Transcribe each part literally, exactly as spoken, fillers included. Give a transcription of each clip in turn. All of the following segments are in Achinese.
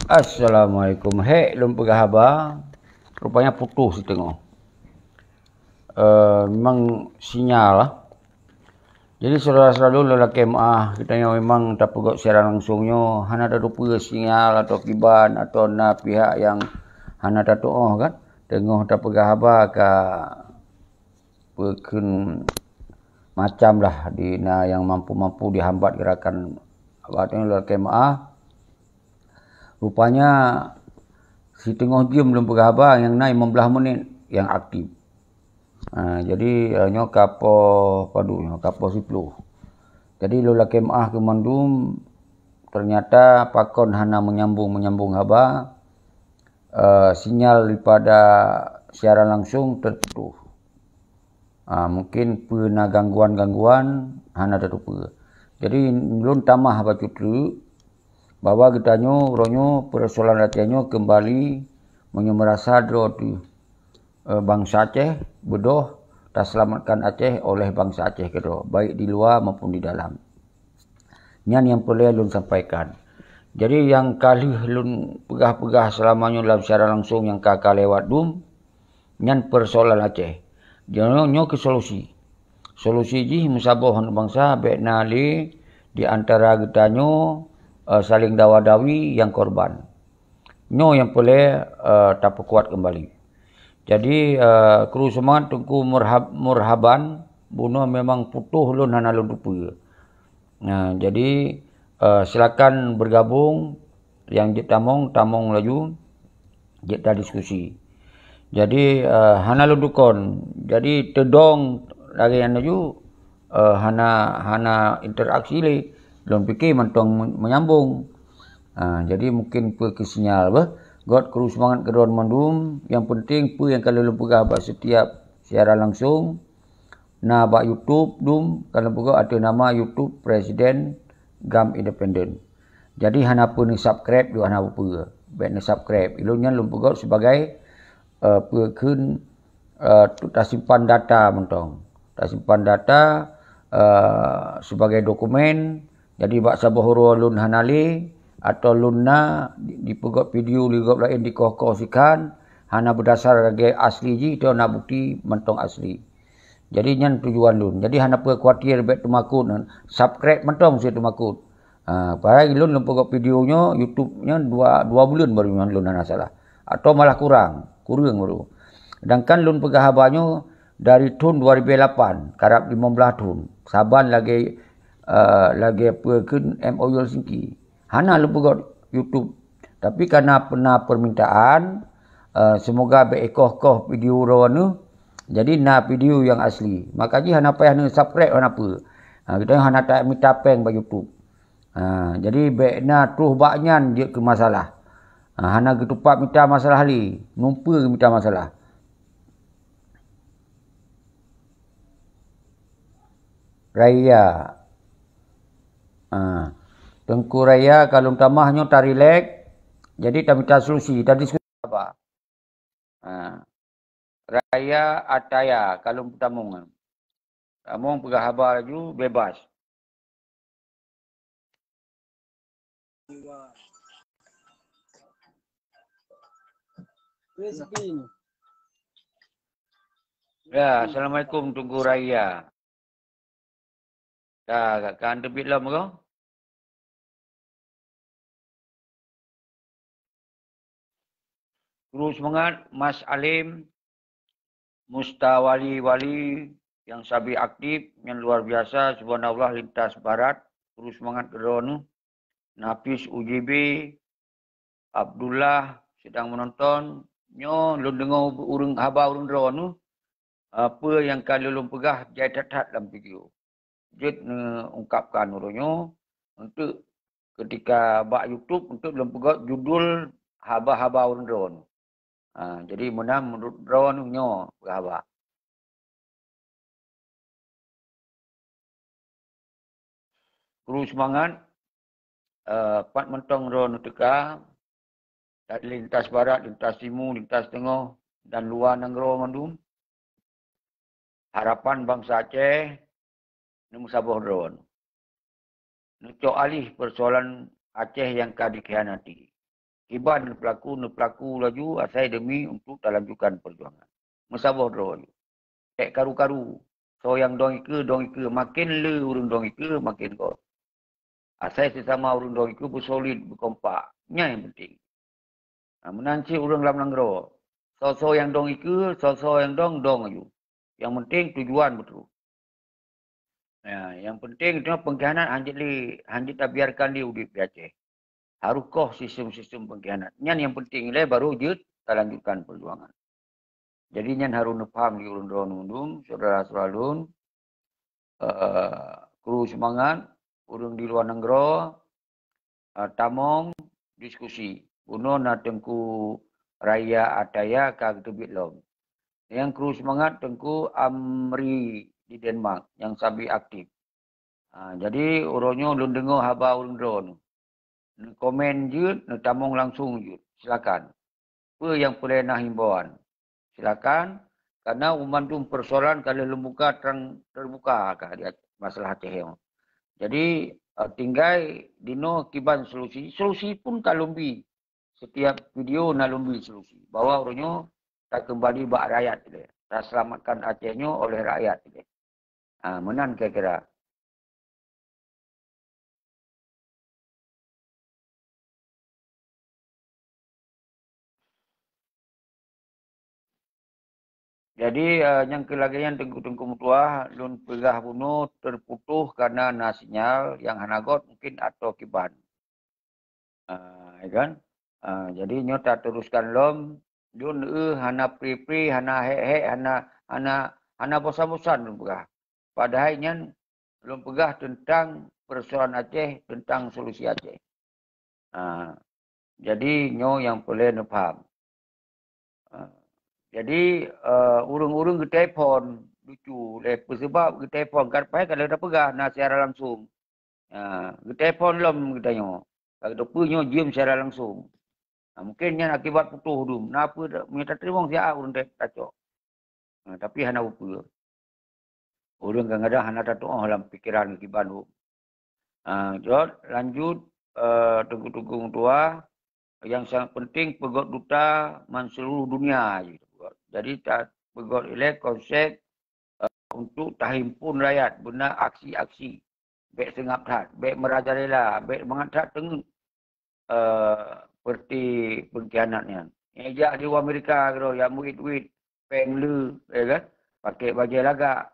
Assalamualaikum. Hék lôn peugah haba, rupanya putus siteungoh. Eh, memang sinyal lah. Jadi, syedara-syedara lôn lakée meuáh, geutanyoe memang tapeugét siaran langsung nyoe hana tateupeue sinyal atau kiban atau na pihak nyang hana tatuoh kan, teungoh tapeugah haba ka peukheun macam lah di na nyang mampu-mampu dihambat gerakan. Awak tanyoe lakée meuáh. Rupanya siteungoh jeuem lôn peugah haba nyang na limong blaih menit nyang aktif. Ha, jadi, eh, nyoe ka poh padum nyoe, ka poh siploh. Jadi lôn lakée meuáh keu mandum, ternyata pakon hana meunyambung-meunyambung haba, eh, sinyal daripada siaran langsung terputus. Ah, mungkin peue na gangguan-gangguan, hana tateupeue. Jadi, lôn tamah bacut treuk bahwa geutanyoe uroe nyoe peusoalan latihan nyoe keumbali meunyoe meurasa droe teuh, eh, bansa Aceh, beudôh taseulamatkan Aceh oleh bansa Aceh keudroe, baik di luwa maupun di dalam. Nyan nyang peureulée lôn sampaikan. Jadi, nyang ka lheueh lôn peugah-peugah seulama nyoe lam siaran langsung nyang ka, ka lewat dum, nyan peusoalan Aceh. Nyoe, nyoe keuh solusi. Solusi jih meusaboh aneuëk bansa bék na lé di antara geutanyoe, eh, saléng dawa-dawi nyang korban. Nyoe nyang peureulée, eh, tapeukuat keumbali. Jadi, eh, kru seumangat Teungku Murhab-, Murhaban, bunoe memang putoh lôn hana lôn teupeue. Nah, jadi, eh, silakan bergabung, nyang jeuet tamong, tamong laju, jeuet tadiskusi. Jadi, eh, hana lôn dukon. Jadi, teudong lagée nyan laju, eh, hana, hana interaksi lé. Lôn pike mantong me-, menyambung. Ha, jadi mungkin peue keu sinyal beh. Göt kru seumangat keudroe mandum. Nyang penting peue nyang ka lôn peugah bak setiap siaran langsung, na bak YouTube dum, ka lôn peugah ateueh nama YouTube Presiden GAM Independen. Jadi hana peue neusubscribe juga hana peue. Bék neusubscribe. Ilôn nyan lôn peugah sebagai, eh, peue kheun, eh, tasimpan data mantong. Tasimpan data, eh, sebagai dokumen. Jadi bak saboh uroe lôn hana lé, atau lôn na di-, dipeugét video di gob laén dikoh-koh sikhan, hana beudasar lagée asli jih, atau na bukti mantong asli. Jadi nyan tujuan lôn. Jadi hana peue khawatir bék teumakot, subscribe mantong meusti teumakot. Ha, padahai lôn lôn peugét video nyoe, YouTube nyoe dua, dua buleuen baru nyoe lôn hana salah. Atau malah kurang, kureueng baru. Sedangkan lôn peugah haba nyoe dari thon dua ribu lapan, karab limong blaih thon. Saban lagée, eh, lagée peue kheun M O U Helsinki. Hana lôn peugét YouTube. Tapi karena pernah permintaan, eh, semoga bék ikoh-koh video droeneuh. Jadi na video nyang asli. Maka jih hana payah neusubscribe hana peue. Ha, geutanyoe hana tamita péng bak YouTube. Ha, jadi bék na troh bak nyan jeuet keu masalah. Ha, hana geutupat mita masalah lé, numpeue mita masalah. Raya. Ha, Teungku Raya, ka lôn tamah nyoe tarilek, jadi tamita solusi, tadiskusi haba. Ha. Raya Ataya, ka lôn peutamong. Tamong peugah haba laju, bebas. Ya, assalamualaikum Teungku Raya. Ka, ka, ka teubiet lom ko? Kru seumangat, Mas Alim, Mustawali-wali nyang sabe aktif, nyang luar biasa, subhanallah, lintas barat, kru seumangat keudroe neuh, Nafis U J B, Abdullah sedang menonton. Nyoe lôn deungoe ureuëng haba ureuëng droe neuh, eh, peue nyang ka lôn peugah jai that-that lam video. Jeuet neuungkapkan uroe nyoe untuk ketika bak YouTube untuk lôn peugét judul haba-haba ureuëng droe neuh. Ha, jadi meunan meunurot droe neuh nyoe peugah haba. Kru seumangat, eh, pat mantong droe neuh teuka, dari lintas barat, lintas timu, lintas teungoh, dan luwa nanggroe mandum. Harapan bansa Aceh neumeusaboh droe neuh. neucok alih persoalan Aceh nyang ka dikhianati. Kiban neupeulaku, neupeulaku laju asai demi untuk talanjutkan perjuangan. Meusaboh droe laju. Ék karu-karu, soe nyang dong ikeue, dong ikeue, maken le ureuëng dong ikeue, maken gob. Asai sesama ureuëng dong ikeue beusolid, beukompak. Nyan nyang penting. Ha, meunan cit ureuëng lam nanggroe. Soe-soe nyang dong ikeue, soe-soe nyang dong, dong laju. Nyang penting tujuan beutôi. Ya, nyang penting teuma pengkhianat hanjeuet le, hanjeuet tabiarkan di udeb di Aceh. Harus koh sistem-sistem pengkhianat. Nyan nyang penting le baru jeuet talanjutkan perjuangan. Jadi nyan harus neupaham di ureuëng droe nundum, saudara-saudara lôn, eh, kru seumangat, ureuëng di luwa nanggroe, eh, tamong diskusi. Bunoe na Teungku Raya Ataya ka geuteubiet lom. Nyang kru seumangat Teungku Amri di Denmark nyang sabe aktif. Ha, jadi uroe nyoe lôn deungoe haba ureuëng droeneuh. Neukomen jeuet, neutamong langsung jeuet. Silakan. Peue nyang peureulée na himbauan? Silakan. Karena meumandum persoalan ka lheueh lôn buka terang terbuka ka di masalah Aceh nyoe. Jadi, eh, tinggai dinoe kiban solusi. Solusi pun ka lôn bi. Setiap video na lôn bi solusi. Bahwa uroe nyoe takeumbali bak rakyat ilée. Taselamatkan Aceh nyoe oleh rakyat ilée. Ha, meunan kira-kira. Jadi, eh, nyang keu lagée nyan teungku-teungku meutuah, lôn peugah bunoe teuputoh kareuna na sinyal nyang hana göt mungkin atau kiban. Ah, ya kan? Ah, jadi nyoe tateruskan lom, lôn, eh, hana pri-pri, hana hék-hék, hana, hana, hana bosan-bosan lôn peugah. Padahai nyan lôn peugah teuntang peusoalan Aceh, teuntang solusi Aceh. Ah, jadi nyoe nyang peureulée neupaham. Ah, jadi, eh, ureuëng-ureuëng geutelepon, lucu lé peue sabab geutelepon, kan pai ka lheueh tapeugah na siaran langsung. Ha, geutelepon lom geutanyoe. Ka geuteupeue nyoe jeuem siaran langsung. Ha, mungken nyan akibat putôh dum. Na peue ta-, meunyoe tateurimong siat ureuëng ta-, tacok. Ha, tapi hana peue. Ureuëng kadang-kadang hana tatuoh lam pikeran kiban dum. Ha, jot, lanjut, eh, teungku-teungku meutuah, nyang sangat penting peugöt duta man seuluruh dunia jih. Jadi, ta-, peugöt ilée konsep, eh, untuk tahimpun rakyat beuna aksi-aksi. Bék seungab that, bék meurajalela, bék mangat that teungeut, eh, seperti pengkhianat nyan. Nyang jak di luwa Amerika keudroe, jak meuit-uit, péng le, ya kan? Pakai bajée lagak,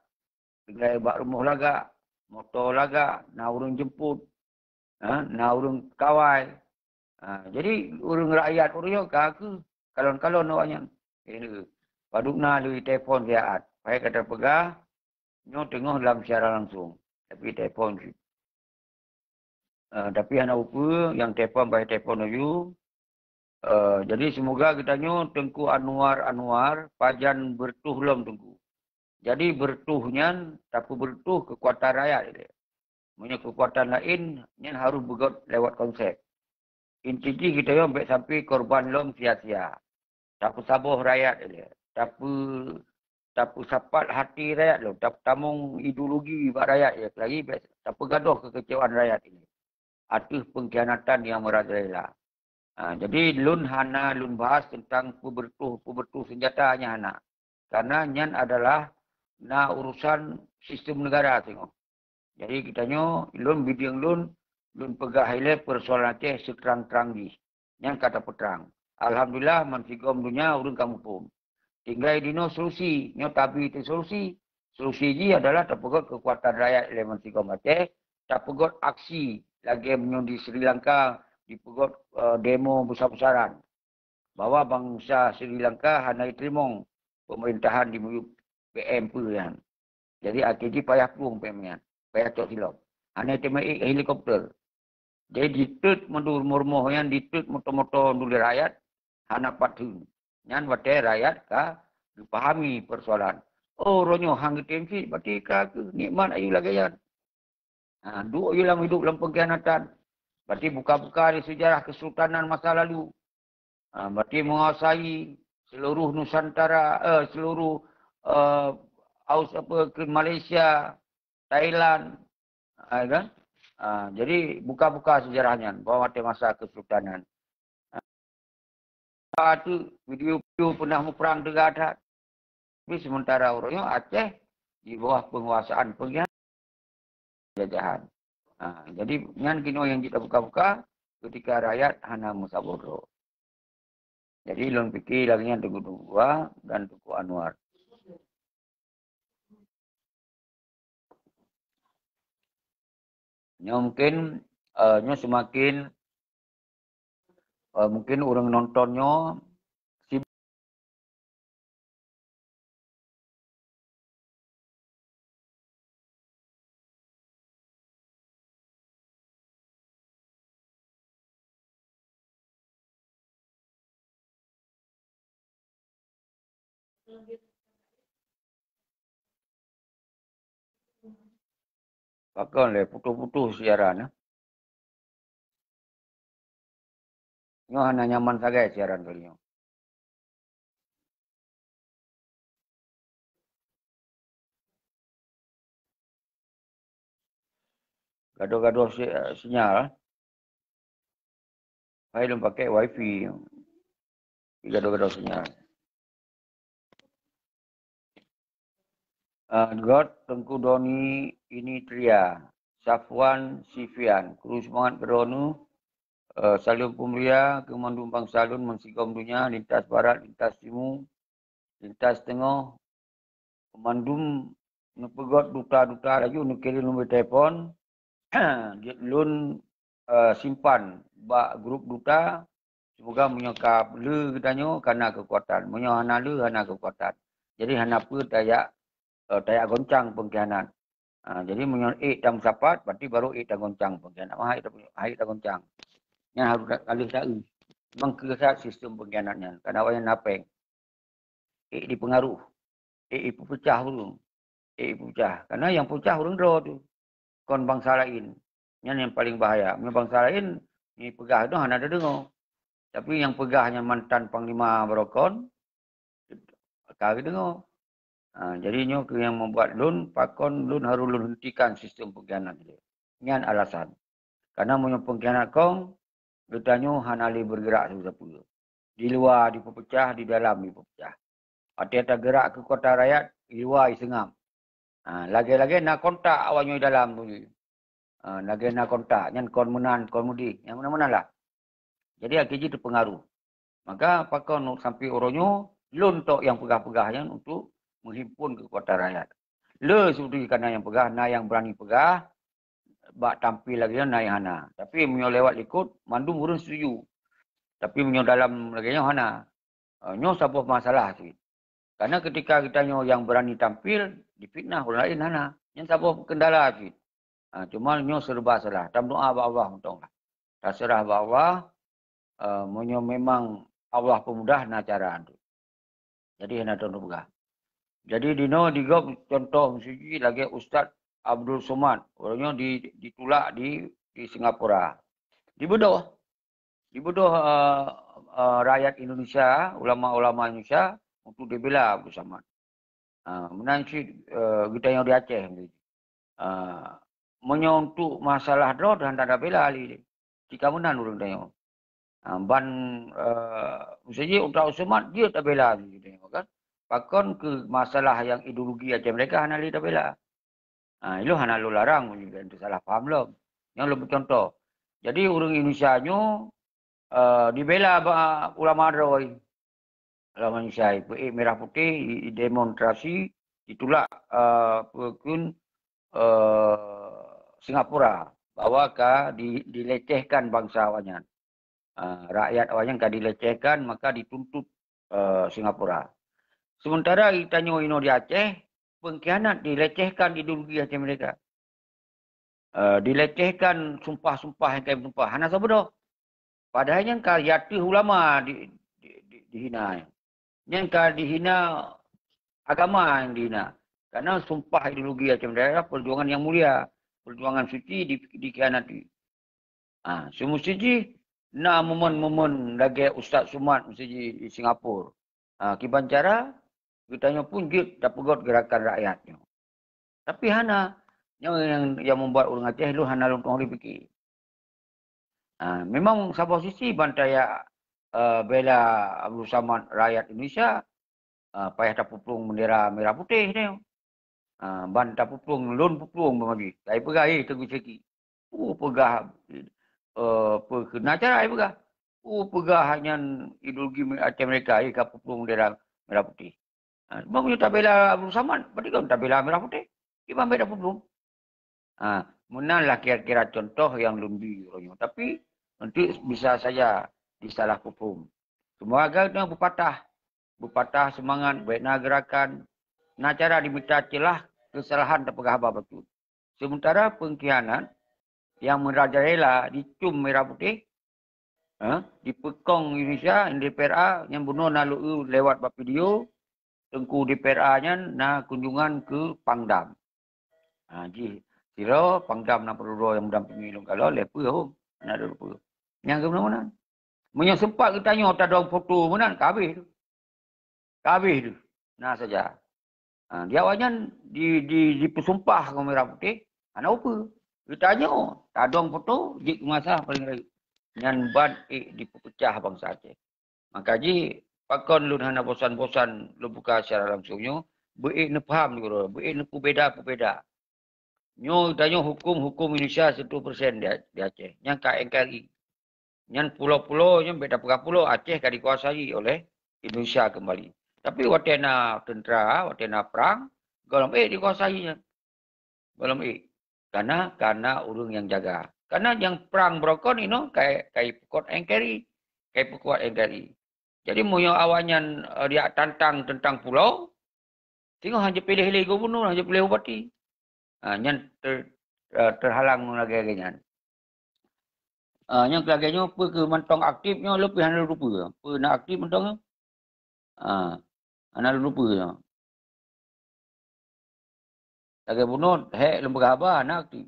tinggai bak rumoh lagak, moto lagak, na ureuëng jemput, ha, na ureuëng kawai. Ha, jadi ureuëng rakyat ureuëng nyoe ka keuh kalon-kalon awaknyan. Kira padub na lé telepon siat. Pai ka tapeugah, nyoe teungoh lam siaran langsung. Tapi telepon cit. Eh, tapi hana upeue, nyang telepon bai telepon laju. Eh, jadi semoga geutanyoe Teungku Anwar Anwar pajan beureutoh lom Teungku. Jadi beureutoh nyan tapeubeureutoh keukuatan rakyat ilée. Meunyoe keukuatan laén, nyan harôh beugöt lewat konsep. Inti jih geutanyoe bék sampai korban lom sia-sia. Tapeusaboh rakyat ilée. Tapeu-, tapeusapat hati rakyat lom. Tapeutamong ideologi bak rakyat ilée. Lagi bék tapeugadôh keukeucewaan rakyat ilée ateueh pengkhianatan nyang meurajalela. Ha, jadi lôn hana lôn bahas teuntang peubeureutoh-peubeureutoh seunjata nyan hana. Karena nyan adalah na urusan sistem negara singoh. Jadi geutanyoe, lôn bideung lôn, lôn peugah ilée peusoalan Aceh seutrang-trang jih. Nyan ka tapeutrang. Alhamdulillah, bansigom donya ureuëng ka muphom. Tinggai dinoe solusi, nyoe tabi teu solusi. Solusi jih adalah tapeugöt keukuatan rakyat ilée bansigom Aceh, tapeugöt aksi lagée meunyoe di Sri Lanka dipeugöt, eh, demo besar-besaran. Bahwa bansa Sri Lanka hana jiteurimong peumerintahan di miyueb P M peue nyan. Jadi akhé jih payah plueng P M nyan, payah cok silop. Hana teuma ék helikopter. Jadi ditreuk mandum rumoh-rumoh nyan, ditreuk moto-moto mandum lé rakyat, hana pat theun. Nyan watée rakyat ka geupahami peusoalan. Oh, roh nyoe han geutem cit, berarti ka keuh nikmat ayue lagée nyan. Ha, duek yue lam hidup lam pengkhianatan. Berarti buka-buka di sejarah kesultanan masa lalu. Ha, berarti menguasai seluruh Nusantara, eh, seluruh, eh, Aus apa ke Malaysia, Thailand, ha, kan? Ah, jadi buka-buka sejarah nyan bahwa watèe masa kesultanan. Ah, tu video-video pernah muprang teuga that. Tapi sementara uroe nyoe Aceh di bawah penguasaan pengkhianat jajahan. Ha, jadi nyan kinoe nyang jeuet tabuka-buka ketika rakyat hana meusaboh droe. Jadi lôn pike lagèe nyan Teungku Dua dan Teungku Anwar. Nyoe mungkin, eh, nyoe seumaken, eh, mungkin ureueng nonton nyoe sibuk. Pakon lé putoh-putoh siaran, eh? Nyoe hana nyaman sagai siaran kali nyoe. Gadoh-gadoh si-, sinyal. Hai lôn pakai wifi. Gadoh-gadoh sinyal. Ah, Göt, Teungku Doni, ini Tria, Safwan, Sifian, kru seumangat keudroe neuh, eh, saleuem peumulia keu mandum bansa lôn meusigom donya, lintas barat, lintas timu, lintas teungoh, mandum neupeugöt duta-duta laju neukirém lôn telepon, jeuet lôn, eh, simpan bak grup duta. Semoga meunyoe ka le geutanyoe ka na keukuatan, meunyoe hana le hana keukuatan. Jadi hana peue tajak, eh, tajak goncang pengkhianat. Ha, jadi meunyoe ék tameusapat, berarti baru ék tagoncang pengkhianat. Mah ék ta-, ék tagoncang. Nyan harôh ta-, harôh taeu. Memang keu that sistem pengkhianat nyan. Karena awaknyan na péng. Ék jipeungaroh, ék jipeupeucah ureueng, ék jipeupeucah. Karena nyang peucah ureueng droe tu, kon bansa laén. Nyan nyang paleng bahaya. Meunyoe bansa laén, nyang peugah tu hana tadeungoe. Tapi nyang peugah nyan mantan panglima baroe kon, ka geudeungoe. Ha, jadi nyoe keuh nyang membuat lôn, pakon lôn harôh lôn hentikan sistem pengkhianat nyoe. Nyan alasan. Karena meunyoe pengkhianat kong, geutanyoe hana lé bergerak sapeue-sapeue. Di luwa jipeupeucah, di dalam jipeupeucah. Watèe tageurak keu kota rakyat, di luwa jiseungab. Ha, lagèe-lagèe na kontak awak nyoe dalam tu. Ha, lagèe na kontak, nyan kon meunan, kon meudéh, nyan meunan-meunan lah. Jadi akhé jih teupeungaroh. Maka pakon sampoe uroe nyoe, lôn tok nyang peugah-peugah nyan untuk menghimpun keukuatan rakyat. Le seubeutôi kana nyang peugah, na nyang beurani peugah, bak tampil lagèe nyoe na nyang hana. Tapi meunyoe lewat likot, mandum ureueng setuju. Tapi meunyoe dalam lagèe nyoe hana. Ah, nyoe saboh masalah cit. Karena ketika geutanyoe nyang beurani tampil, difitnah ureueng laén hana. Nyan saboh kendala cit. Ah, cuma nyoe serba salah. Tameudoa bak Allah mantong lah. Taseurah bak Allah, eh, meunyoe memang Allah peumudah na cara tu. Jadi hana tapeugah. Jadi dinoe di gob contoh meusuji lagèe Ustaz Abdul Somad. Uroe nyoe di, ditulak di, di Singapura. Dibeudôh. Dibeudôh, eh, eh, rakyat Indonesia, ulama-ulama Indonesia untuk dibela Abdul Somad. Ah, meunan cit, eh, geutanyoe di Aceh. Ah, meunyoe untuk masalah droe, hana tabela lé. Cit ka meunan ureueng tanyoe. Ah, ban, eh, meuseujid utak usumat jeuet tabela lé geutanyoe kan. Pakon keu masalah nyang ideologi Aceh Merdeka hana lé tabela. Ah, ilôn hana lôn larang meunyoe geutanyoe salah paham lom. Nyoe lôn peucontoh. Jadi ureueng Indonesia nyoe, eh, dibela bak ulama droe. Ulama Indonesia, peuék merah putih, i, i demonstrasi, ditulak, eh, peue kheun, eh, Singapura bahwa ka di, dilecehkan bansa awaknyan. Eh, rakyat awaknyan ka dilecehkan, maka dituntut, eh, Singapura. Sementara geutanyoe inoe di Aceh, pengkhianat dilecehkan ideologi Aceh Merdeka. Eh, dilecehkan sumpah-sumpah nyang kayém sumpah. Hana saboh droe. Padahai nyan ka ateueh ulama di, di, di, dihina. Nyan ka dihina agama nyang dihina. Karena sumpah ideologi macam daerah perjuangan yang mulia, perjuangan suci di, dikhianati. Ha, seumeusti jih na momen-momen lagèe Ustaz Somad meusti jih di Singapura. Ha, kiban cara geutanyoe pun jeuet tapeugöt gerakan rakyat nyoe. Tapi hana, Nyoe nyang, nyang membuat ureuëng Aceh lôn hana lôn tueng lé pike. Ha, memang saboh sisi ban tajak, eh, bela Abdul Samad rakyat Indonesia, eh, payah tapuplueng bendera merah putih nyoe. Ha, ban tapuplueng, lôn puplueng bak majelis. Kai peugah, "Eh, Teungku Syeki." Oh, peugah, eh, peue keu na cara ai peugah. Oh, peugah nyan ideologi Aceh Merdeka, eh, ka puplueng bendera merah putih. Ha, sebab meunyoe tabela Abdul Samad, berarti kan tabela merah putih. Kiban beda puplueng. Ha, meunan lah kira-kira contoh nyang lôn bi uroe nyoe. Tapi, untuk bisa saja disalah paham. Semoga nyoe beupatah, beupatah semangat, baik na gerakan, na cara dimita celah kesalahan tapeugah haba bacut. Sementara pengkhianat nyang merajalela dicum merah putih, ha, dipeukong Indonesia, D P R A, nyang bunoe na lôn eu lewat bak video, Teungku D P R A nyan na kunjungan keu Pangdam. Ha, jih, sidroe Pangdam na peururoe nyang mendampingi lôn kalon, lé peue hom, na dua peue. Nyang keunoe meunan. Meunyoe sempat geutanyoe tadong foto meunan, ka habéh tu. Ka habéh tu. Na saja. Ha, di awaknyan di, di, dipeusumpah keu merah putih, hana upeue. Geutanyoe, tadong foto, jeuet keu masa paling rayeuk. Nyan ban ék dipeupeucah bansa Aceh. Maka jih, pakon lôn hana bosan-bosan lôn buka secara langsung nyoe, beu ék neupaham di uroe, beu ék neupeubeda-peubeda. Nyoe tanyoe huköm-huköm Indonesia seratus persen di, di Aceh. Nyang ka N K R I. Nyan pulo-pulo nyan beda peugah pulo, Aceh ka dikuasai oleh Indonesia kembali. Tapi watée na tentera, watée na perang, gohlom ék dikuasai nyan. Gohlom ék. Karena, karena ureuëng nyang jaga. Karena nyang perang beurokon inoe kai, kai peukuat N K R I. Kai peukuat N K R I. Jadi meunyoe awaknyan, eh, diak tantang tentang pulo, singoh hana piléh lé gubunur, hana piléh bupati. Ha, nyan ter, eh, terhalang lagée-lagée nyan. Ah, nyang lagée nyoe, peue keu mantong aktif nyoe leubeh hana lôn peue. Peue na aktif mantong nyoe? Ah, hana lôn peue nyoe. Lagée bunoe, hék lôn peugah haba, hana aktif.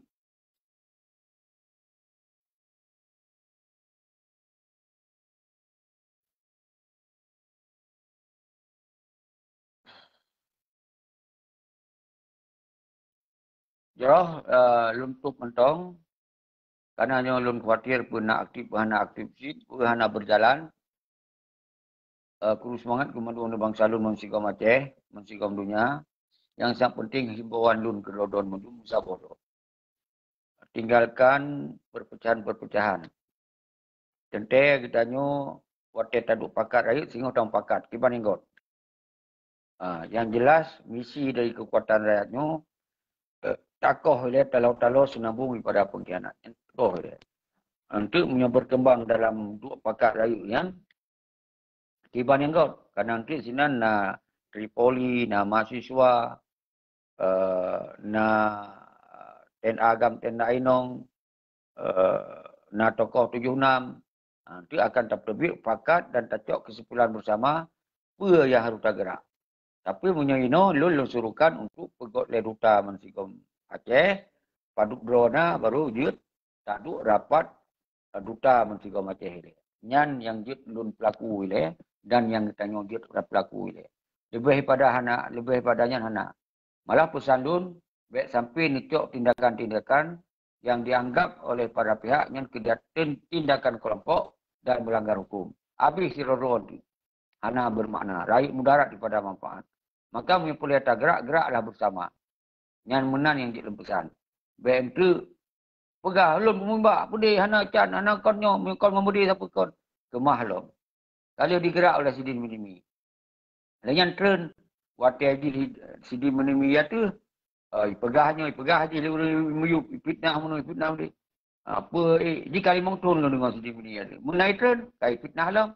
Jroh, eh, lôn tutup mantong. Karena nyoe lôn khawatir peue na aktif, peue hana aktif cit, peue hana berjalan. Eh, kuru semangat keu mandum bansa lôn meusigom Aceh, meusigom donya. Nyang sangat penting himbauan lôn keu droe mandum saboh droe. Tinggalkan perpecahan-perpecahan. Teuntée geutanyoe watée taduek pakat rayeuk singoh tamupakat kiban inggôt. Ah, yang jelas misi dari kekuatan rakyat nyoe, eh, takoh ilée talo-talo seunabong daripada pengkhianat. Takoh ilée. Untuk meunyoe berkembang dalam duek pakat rayeuk nyan, kiban inggôt. Karena untuk sinan na Tripoli, na mahasiswa, eh, na T N A GAM, T N A inong, eh, na tokoh tujoh enam. Ha, tu akan tapeubiet pakat dan tacok kesimpulan bersama peue nyang harus tagerak. Tapi meunyoe inoe lôn, lôn suruhkan untuk peugöt lé duta meusigom Aceh, padub droe na baru jeuet taduek rapat, eh, duta meusigom Aceh ilée. Nyan nyang jeuet lôn peulaku ilée dan nyang geutanyoe jeuet peulaku ilée. Leubeh pada hana, leubeh pada nyan hana. Malah peusan lôn, bék sampai neucok tindakan-tindakan nyang dianggap oleh para pihak nyan keu tindakan kelompok dan melanggar hukum. Habéh sidroe-droe tu. Hana bermakna, rayeuk mudarat daripada manfaat. Maka meunyoe peureulée tagerak, geraklah bersama. Nyan meunan nyang jeuet lôn peusan. Bék enteuk peugah, "Lôn peumumbak, peudeh hana can, hana kon nyoe, meunyoe kon meubeude sapeue kon." Keumah lom. Ka lheueh digerak oleh sidin meunimi. Lheueh nyan treun, watée jih sidin meunimi ya teuh, eh, ipeugah nyoe, ipeugah jih lé ureuëng miyueb, ipitnah meunoe, ipitnah meudeh. Apa, eh, jih ka limong thon lôn deungoe sidin meunimi ya teuh. Meunai treun, ka ipitnah lom.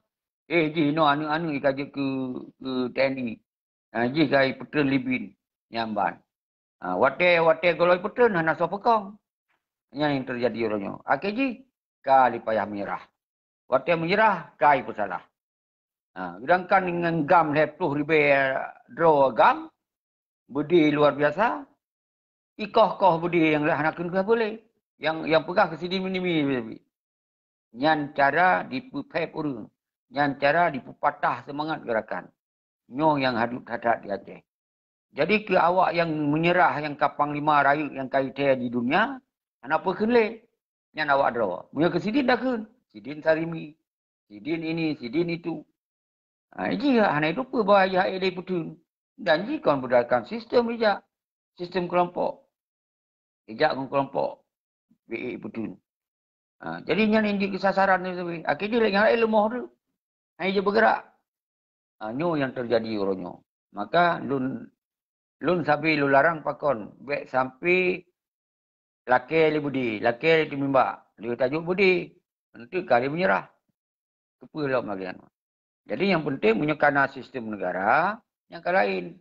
Eh, jih inoe aneuëk-aneuëk ka jeuet keu, keu T N I. Ha, jih ka ipeutreun lé bin nyan ban. Ha, watée, watée gohlom ipeutreun hana soe peukong. Nyan nyang teujadi uroe nyoe. Akhé jih ka lheueh payah meunyeurah. Watée meunyeurah ka ipeusalah. Ha, seudangkan ngon GAM lhée ploh ribée droe GAM, beudé luar biasa, ikoh-koh beudé nyang hana keuneuk boleh. Nyang, nyang peugah keu sidin meunimi. Nyan cara dipeupéb ureuëng. Nyan cara dipeupatah seumangat geurakan. Nyoe nyang hadut that-that di Aceh. Jadi keu awak nyang meunyeurah nyang ka panglima rayeuk nyang ka ié thée di dunia, hana peue kheun lé. Nyan awak droe. Meunyoe keu sidin dak kheun, sidin Sarimi, sidin ini, sidin itu. Ha, jih hana itu peue bahwa jih hai lé peuteun. Dan jih kon berdasarkan sistem ijak, sistem kelompok. Ijak ngon kelompok B A peuteun. Ha, jadi nyan indik keusasaran tu sabe. Akhé jih lé nyang laén leumoh tu. Hai jih bergerak. Ha, nyoe nyang terjadi uroe nyoe. Maka lôn, lôn sabe lôn larang pakon, bék sampai lakée lé beudé, lakée lé teumimbak, lé tajok beudé, enteuk ka lé meunyeurah. Keupeue lom lagée nyan? Jadi nyang penting meunyoe kana sistem negara, nyang ka laén.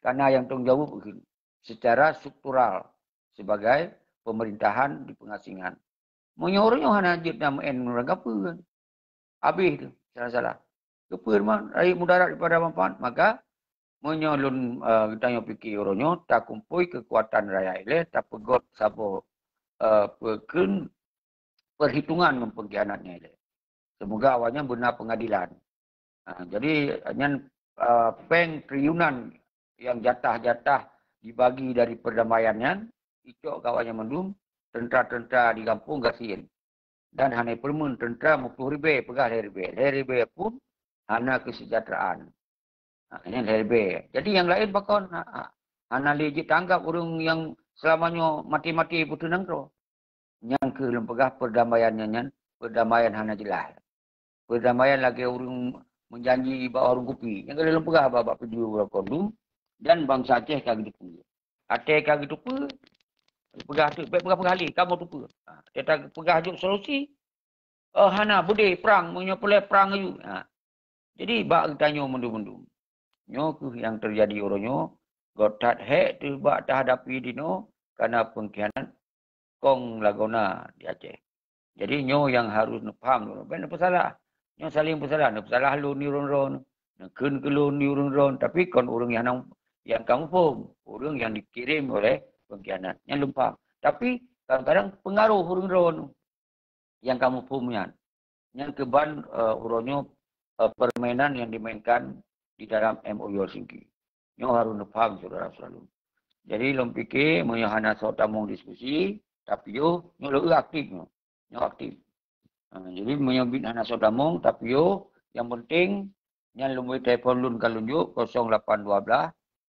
Kana nyang tanggung jaweueb kheun secara struktural sebagai pemerintahan di pengasingan. Meunyoe ureuëng nyoe hana jeuet na meu'en ureuëng kapeue, habéh tu salah-salah. Keupeue teuma rayeuk mudarat daripada manfaat? Maka meunyoe lôn, eh, geutanyoe pike uroe nyoe, takumpôi keukuatan rakyat ilée, tapeugot saboh, eh, peukheun perhitungan ngon pengkhianat nyan ilée. Semoga awaknyan beuna pengadilan. Ha, jadi nyan, eh, péng triliunan nyang jatah-jatah dibagi dari perdamaian nyan, icok keu awaknyan mandum, teuntara-teuntara di gampông gasien. Dan hana peurumeuen teuntara meuploh ribée, peugah lhée ribée. Lhée ribée pun hana kesejahteraan. Ha, nyan lhée ribée. Jadi nyang laén pakon ha, ha, hana lé jeuet tanggap ureuëng nyang seulama nyoe maté-maté peuteunang droe. Nyang keuh lôn peugah perdamaian nyan, nyan perdamaian hana jeulaih. Perdamaian lagée ureuëng meujanji bak warong kupi. Nyang keuh lôn peugah bak, bak video uroe nyoe, dan bansa Aceh ka geuteupeue. Até ka geuteupeue, peugah tu, bék peugah-peugah lé, kamoe teupeue. Ha, até ta peugah jok solusi, oh, hana, beudé, prang, meunyoe peureulée prang aju. Ha. Jadi, bak geutanyoe mandum-mandum. Nyoe keuh nyang teujadi uroe nyoe, göt that hék teuh bak tahadapi dinoe, kana pengkhianat kong lagoena di Aceh. Jadi, nyoe nyang harôh neupaham droeneuh. Bék neupeusalah. Nyoe saléng peusalah. Neupeusalah lôn di ureuëng droeneuh. Neukheun keu lôn di ureuëng droeneuh. Tapi kon ureuëng nyang, nyang ka muphom. Ureuëng nyang dikirém oleh pengkhianat. Nyan lôn paham. Tapi, kadang-kadang peungaroh ureuëng droeneuh nyang ka muphom nyan. Nyan keuban, eh, uroe nyoe, eh, permainan yang dimainkan di dalam M O U Helsinki. Nyoe harôh neupaham, syedara-syedara lôn. Jadi, lôn pike, meunyoe hana soe tamong diskusi, tapiôh, nyoe lôn aktif nyoe. Nyoe aktif. Ha, jadi, meunyoe bit hana soe tamong, tapiôh, nyang penting, nyan lôn bri telepon lôn ka lôn jok, kosong lapan dua belas,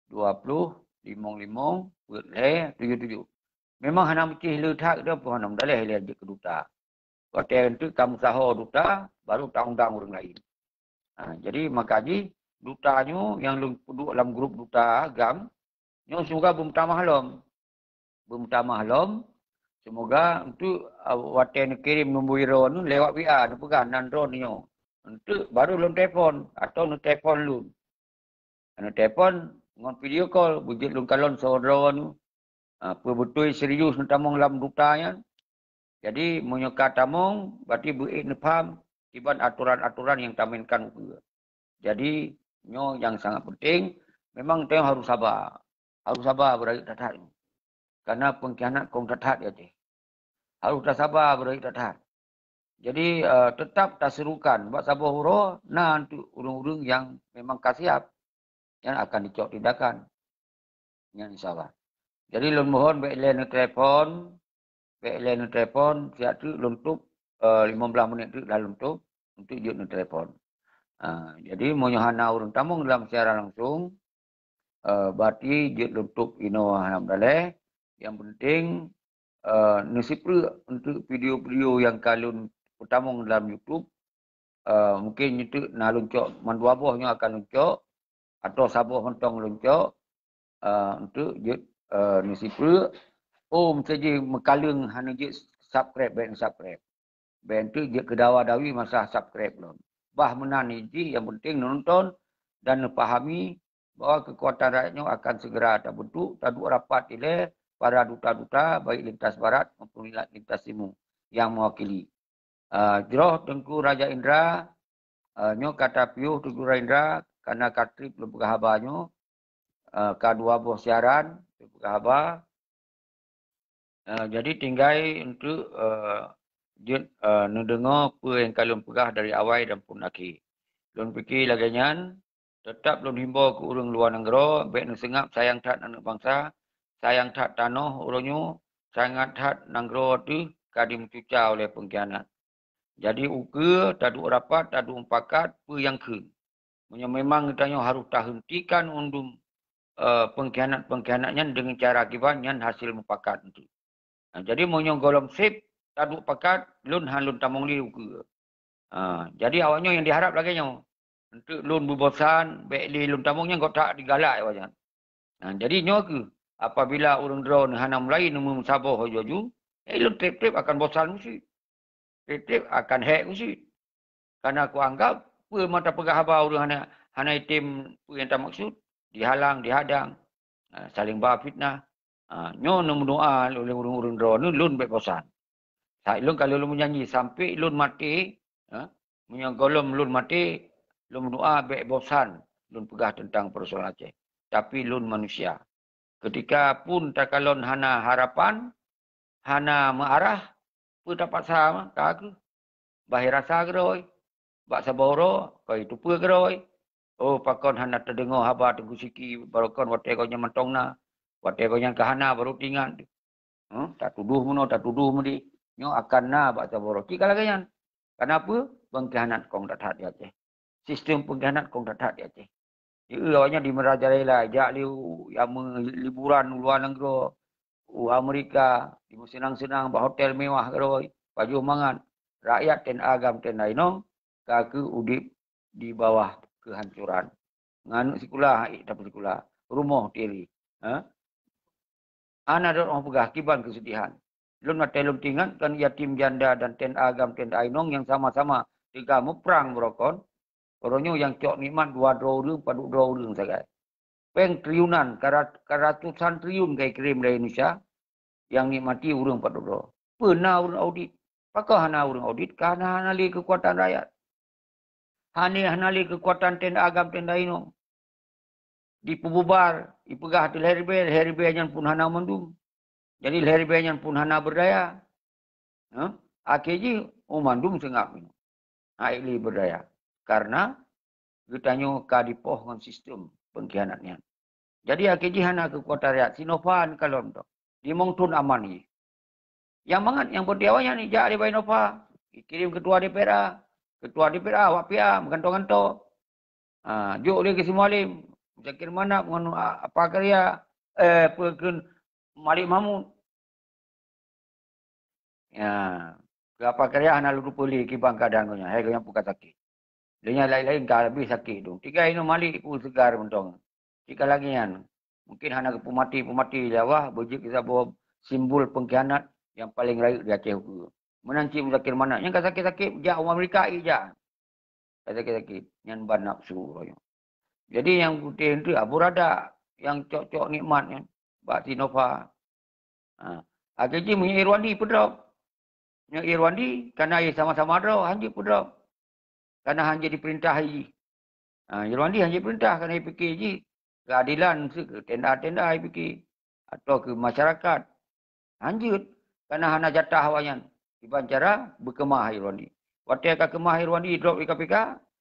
dua puluh, limong limong, peuet lhée, tujoh tujoh. Memang hana meucih le that, dia pun hana meudaléh lé jeuet keu duta. Watée enteuk ka meusaho duta, baru ta-undang ureuëng laén. Ha, jadi maka jih duta nyoe nyang lôn peuduek lam grup duta GAM, nyoe semoga beumeutamah lom. Beumeutamah lom, semoga enteuk, ah, watée neukirém nombor droeneuh lewat W A, neupeugah nan droeneuh nyoe. Enteuk baru lôn telepon atau neutelepon lôn. Neutelepon ngon video call, beujeuet lôn kalon saudara nyoe. Ha, peue beutôi serius neutamong lam duta nyan. Jadi, meunyoe ka tamong, berarti beuék neupaham kiban atoran-atoran nyang tamainkan ukeue. Jadi, nyoe nyang sangat penting, memang tanyoe harôh saba. Harôh saba beurayeuk that-that nyoe. Karena pengkhianat kong that-that di Aceh. Harôh tasaba beurayeuk that-that. Jadi, eh, teutap taserukan bak saboh uroe na untuk ureuëng-ureuëng nyang memang ka siap, nyang akan dicok tindakan. Nyan insya Allah. Jadi lôn mohon bék lé neutelepon, bék lé neutelepon, siat teuk lôn tup, eh, lima belas menit teuk dah lôn tup untuk jeuet neutelepon. Ah, jadi meunyoe hana ureuëng tamong dalam siaran langsung, eh, berarti jeuet lôn tup inoe hana meudaléh. Yang penting, eh, neusipreuk untuk video-video yang ka lôn peutamong dalam YouTube. Eh, mungkin nyoe teuk na lôn cok mandua boh nyoe akan lôn cok, atau saboh mantong lôn cok, eh, untuk jeuet, eh, neusipreuk. Oh, meusaji meukaleueng hana jeuet subscribe, bék subscribe. Bék enteuk jeuet keu dawa-dawi masalah subscribe lom. Bah meunan jih, yang penting neunonton dan neupahami bahwa keukuatan rakyat nyoe akan segera tabentuk, taduek rapat ilée para duta-duta, baik lintas barat maupun lintas timu yang mewakili. Ah, jroh Teungku Raja Indra, ah, nyoe ka tapiôh Teungku Raja Indra, karena ka trép lôn peugah haba nyoe, ah, ka dua boh siaran lôn peugah haba. Ah, jadi tinggai untuk, eh, jeuet, eh, neudeungoe peue nyang ka lôn peugah dari awai dan pun akhé. Lôn pike lagée nyan, Teutab lôn himbô keu ureuëng luwa nanggroe, bék neuseungab sayang that aneuëk bansa, sayang that tanoh uroe nyoe, sangat that nanggroe teuh ka jimeucuca uleh peungkhianat. Jadi ukeue taduek rapat, taduek mupakat peue nyang kheun. Meunyoe memang geutanyoe harôh tahentikan undum, eh, peungkhianat-peungkhianat nyan deungon cara kiban, nyan hasé mupakat eunteuk. Nah, jadi meunyoe gohlom sép taduek pakat, lôn hán lôn tamong lé ukeue. Ha, jadi awaknyoe nyang jiharab lagée nyoe. Eunteuk lôn beubosan, bék lé lôn tamong nyan gobnyan jigalak awaknyan. Ha, jadi nyoe kheueh, apabila ureuëng droeneuh hana mulai neumeusaboh laju-laju, eh, lôn treb-treb akan bosan meusit. Treb-treb akan hék meusit. Karena kuanggab, peue mata peugah haba ureuëng hana, hana item peue nyang tamaksud, dihalang, dihadang, ha, saléng ba fitnah. Ha, nyoe neumeudoá lé ureuëng-ureuëng droeneuh lôn bék bosan. Sa-, lôn ka lôn meujanji sampai lôn maté, ha, meunyoe gohlom lôn maté, lôn meudoá bék bosan lôn peugah teuntang peusoalan Aceh. Tapi lôn manusia. Ketika pun takalon hana harapan, hana meuarah, peue tapaksa mah, ka kheueh. Bah rasa keudroe, bak saboh uroe, kon jiteupeue keudroe. Oh, pakon hana teudeungoe haba Teungku Siki, barokon watée gobnyan mantong na, watée gobnyan ka hana baru teuingat. Huh, tatudoh meunoe, tatudoh meudeh. Nyoe akan na bak saboh uroe. Cit ka lagée nyan. Kenapa? Peungkhianat kong that-that di Aceh. Sistem peungkhianat kong that-that di Aceh. Di awaknyan di merajalela, jak lé u, ya, me-, liburan u luwa nanggroe, u Amerika, di meuseunang-seunang bak hotel mewah keudroe, pajoh mangat. Rakyat ten agam ten inong ka kheueh udeb di bawah keuhancuran. Ngon aneuk sikula, hai, tapi sikula, rumoh tiri. Ha? Hana droe peugah kiban keusedihan. Lôn watée lôn teuingat kon yatim janda dan ten agam ten inong nyang sama-sama teuga muprang beurokon, uroe nyoe nyang cok nikmat dua droe ureuëng padub droe ureuëng sagai. Péng triliunan, ka rat-, ka ratusan triliun ka jikirém dari Indonesia, nyang nikmati ureuëng padub droe. Peue na ureuëng audit? Pakon hana ureuëng audit? Karena hana lé keukuatan rakyat. Hana, hana lé keukuatan ten agam ten inong. Dipeububar, ipeugah ateueh lhée ribée, lhée ribée nyan pun hana mandum. Jadi lhée ribée nyan pun hana berdaya. Ha? Akhé jih, oh, mandum seungab nyoe. Hai lé berdaya. Karena geutanyoe ka dipoh ngon sistem peungkhianat nyan. Jadi akhé jih hana keukuatan rakyat, si Nova kalon tu. Limong thon aman jih. Nyang mangat nyang peuti awaknyan ijak di Bainova, ikirém ketua D P R A, ketua D P R A awak P A meugantoe-gantoe. Ha, jok lé keu si Mualem, Zakir Manaf ngon, a, apa karya, eh, peue kheun Malik Mahmud. Ya, keu apa karya hana lôn teupeue lé kiban keuadaan gobnyan, hai gobnyan peue ka sakét. Lé nyan laén-laén ka leubeh sakét dong. Tinggai inoe Malik peue seugar mantong. Cit ka lagée nyan. Mungkin hana geupeumaté-peumaté lé Allah, beujeuet keu saboh simbol peungkhianat nyang paleng rayeuk di Aceh ukeue. Meunan cit Muzakir Manaf, nyang ka sakét-sakét jak u Amerika ijak. Ka sakét-sakét, nyan ban nafsu roh nyoe. Jadi nyang putéh tu Abu Rada, nyang cok-cok nikmat nyan bak si Nova. Ha. Akhé jih meunyoe Irwandi peudrop. Nyoe Irwandi kana sama-sama droe, hanjeuet peudrop. Kana hanjeuet dipeurintah jih. Ha, Irwandi hanjeuet peurintah kana jipike jih. Keadilan keu tenda-tenda jipike. Atau keu masyarakat. Hanjeuet kana hana jatah awaknyan. Kiban cara beukeumah Irwandi. Watée ka keumah Irwandi drop di K P K,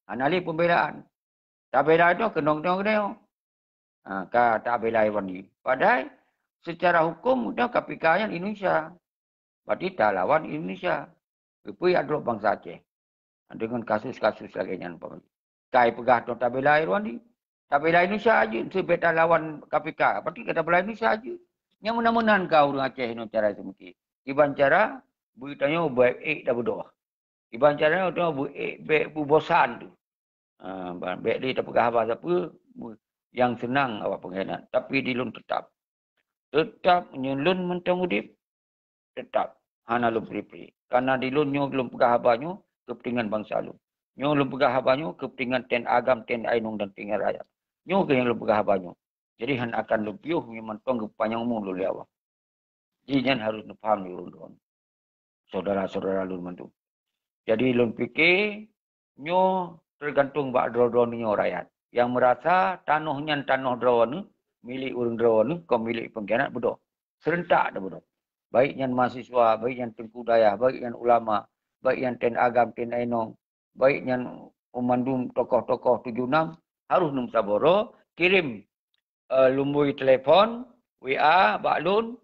hana lé pembelaan. Tabela itu keunong-keunong. Ha, ka tabela Irwandi. Padahai secara hukum udah K P K nyan Indonesia. Berarti talawan Indonesia. Keupeue jak drop bansa Aceh. Dengan kasus-kasus lagée nyan umpama. Kai peugah tu tabela Irwandi. Tabela Indonesia aja, seubet talawan K P K. Berarti ka tabela Indonesia aja. Nyang meunan-meunan ka ureuëng Aceh nyoe cara seumiki. Kiban cara, beutanyoe baik-baik dah beudôh. Kiban cara nyoe baik-baik beubosan tu. Ha, bék lé tapeugah haba sapeue nyang seunang awak peungkhianat, tapi di lôn teutap. Teutap nyoe lôn mantong udeb, teutap hana lôn pri-pri. Karena di lôn nyoe lôn peugah haba nyoe keupeuntengan bansa lôn. Nyoe lôn peugah haba nyoe keupeuntengan ten agam, ten ainong dan ten rakyat. Nyoe keuh nyang lôn peugah haba nyoe. Jadi hana akan lôn piôh nyoe mantong geupanyang umu lôn lé Allah. Jih nyan harôh neupaham lé ureuëng droeneuh. Syedara-syedara lôn mandum. Jadi lôn pike nyoe teugantung bak droe-droe nyoe rakyat. Nyang meurasa tanoh nyan tanoh droeneuh, milék ureuëng droeneuh, kon milék peungkhianat beudôh. Seurentak dah beudôh. Baik nyan mahasiswa, baik nyan teungku dayah, baik nyan ulama, baik nyan ten agam, ten ainong, baik nyan mandum tokoh-tokoh tujoh nam, harôh neumeusaboh droe, kirém, eh, lumbôi telepon, W A bak lôn,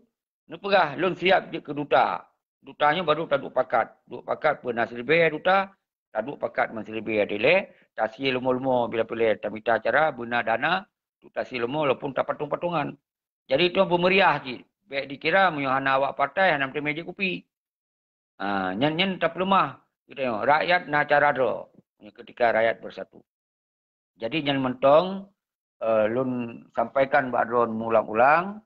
neupeugah lôn siap jeuet keu duta. Duta nyoe baru taduek pakat. Duek pakat peue na siribèe duta, taduek pakat meunan siribèe dilèe, tasie leumo-leumo bila peureulèe tamita cara beuna dana, untuk tasie leumo walaupun tapatong-patongan. Jadi, itu beumeriah cit. Bèk dikira meunyoe hana awak partai, hana meuteumèe jép kupi. Ha, nyan, nyan tapeuleumah geutanyoe. Rakyat na cara droe ketika rakyat bersatu. Jadi, nyan mantong, eh, lôn sampaikan bak droeneuh meuulang-ulang.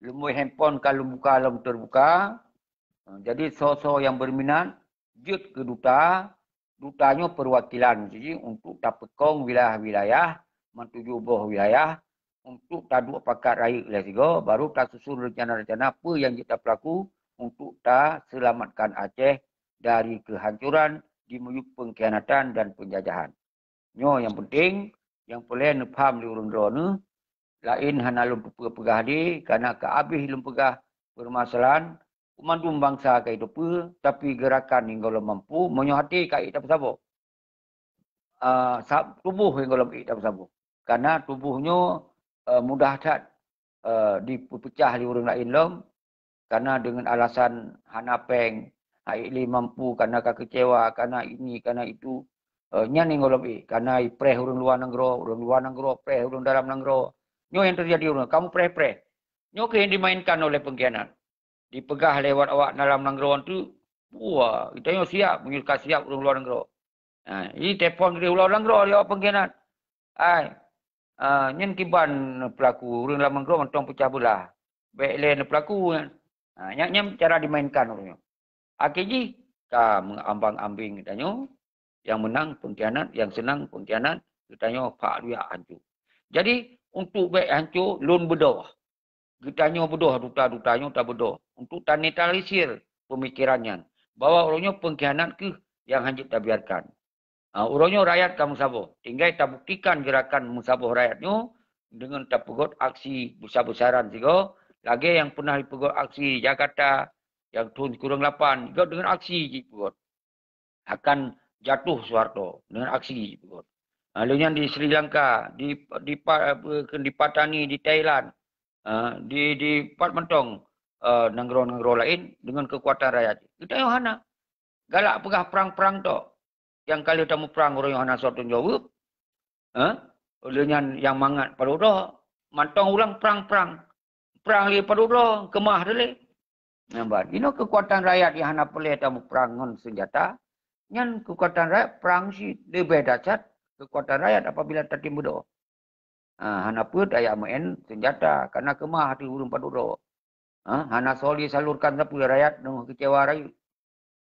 Lumbôi handphone ka lôn buka lom teubuka. Eh, jadi, soe-soe nyang berminat, jeuet keu duta, duta nyoe peuwakilan cit untuk tapeukong wilayah-wilayah, meutujoh boh wilayah, untuk taduek pakat rayeuk lé sigoe, baru tasusun rencana-rencana peue nyang jeuet tapeulaku untuk taseulamatkan Aceh dari kehancuran di miyueb pengkhianatan dan penjajahan. Nyoe nyang penting, nyang peureulèe neupham lé ureueng droeneuh, laén hana lôn teupeue peugah lé, kareuna ka abéh lôn peugah peumasalahan, Keu mandum bansa ka jiteupeue, tapi geurakan nyang gohlom mampu, meunyoe até ka ék tapeusaboh. Ah, sa-, tuboh nyang gohlom ék tapeusaboh. Kareuna tuboh nyoe, eh, mudah that, eh, dipeupeucah lé ureueng laén lom, kareuna deungon alasan hana péng, hana ék lé mampu, kareuna ka keucewa, kareuna ini, kareuna itu. Eh, nyan nyang gohlom ék, kareuna jipreh ureueng luwa nanggroe, ureueng luwa nanggroe preh ureueng dalam nanggroe. Nyoe nyang teujadi ureueng, kamoe preh-preh. Nyoe keuh nyang dimainkan oleh pengkhianat. Dipeugah lewat awak dalam nanggroe tu, wah, geutanyoe siap meunyoe ka siap ureueng luwa nanggroe. Ha, jadi telepon dari luwa nanggroe lé awak pengkhianat. Hai, ah, nyan kiban peulaku ureueng lam nanggroe mantong peucah beulah. Bèk lé neupeulaku nyan. Ha, nyan, nyan cara dimainkan ureueng nyoe. Akhé jih ka meuambang-ambing geutanyoe, nyang meunang pengkhianat, nyang seunang pengkhianat, geutanyoe phak luyak hanco. Jadi, untuk bèk hanco, lôn beudôh. Geutanyoe beudôh, duta-duta nyoe tabeudôh untuk tanetralisir peumikiran nyan, bahwa uroe nyoe pengkhianat kheueh nyang hanjeuet tabiarkan. Ha, uroe nyoe rakyat ka meusaboh, tinggai tabuktikan geurakan meusaboh rakyat nyoe deungon tapeugot aksi besar-besaran sigoe, lagèe nyang peunah jipeugot aksi Jakarta nyang thôn sikureueng lapan, jigot deungon aksi jipeugot. Akan jatuh Soeharto deungon aksi jipeugot. Ha, lheueh nyan di Sri Lanka, di, di pa-, apa, di Patani, di Thailand, ha, di, di pat mantong, eh, nanggroe-nanggroe laén deungon keukuatan rakyat. Geutanyoe hana. Galak peugah prang-prang tok. Nyang ka lheueh tamuprang uroe nyoe hana soe tanggung jaweueb. Ha? Lheueh nyan nyang mangat padub droe. Mantong ulang prang-prang. Prang lé padub droe, keumah teulé. Nyan ban. Inoe keukuatan rakyat nyang hana peureulèe tamuprang ngon seunjata, nyan keukuatan rakyat prang cit leubeh dahsyat keukuatan rakyat apabila tatem beudôh. Ha, hana peuet ayah meu'en seunjata, kareuna keumah ateueh ureueng padub droe. Ha, hana soe jisalurkan sapeue rakyat deungon keucewa rayeuk.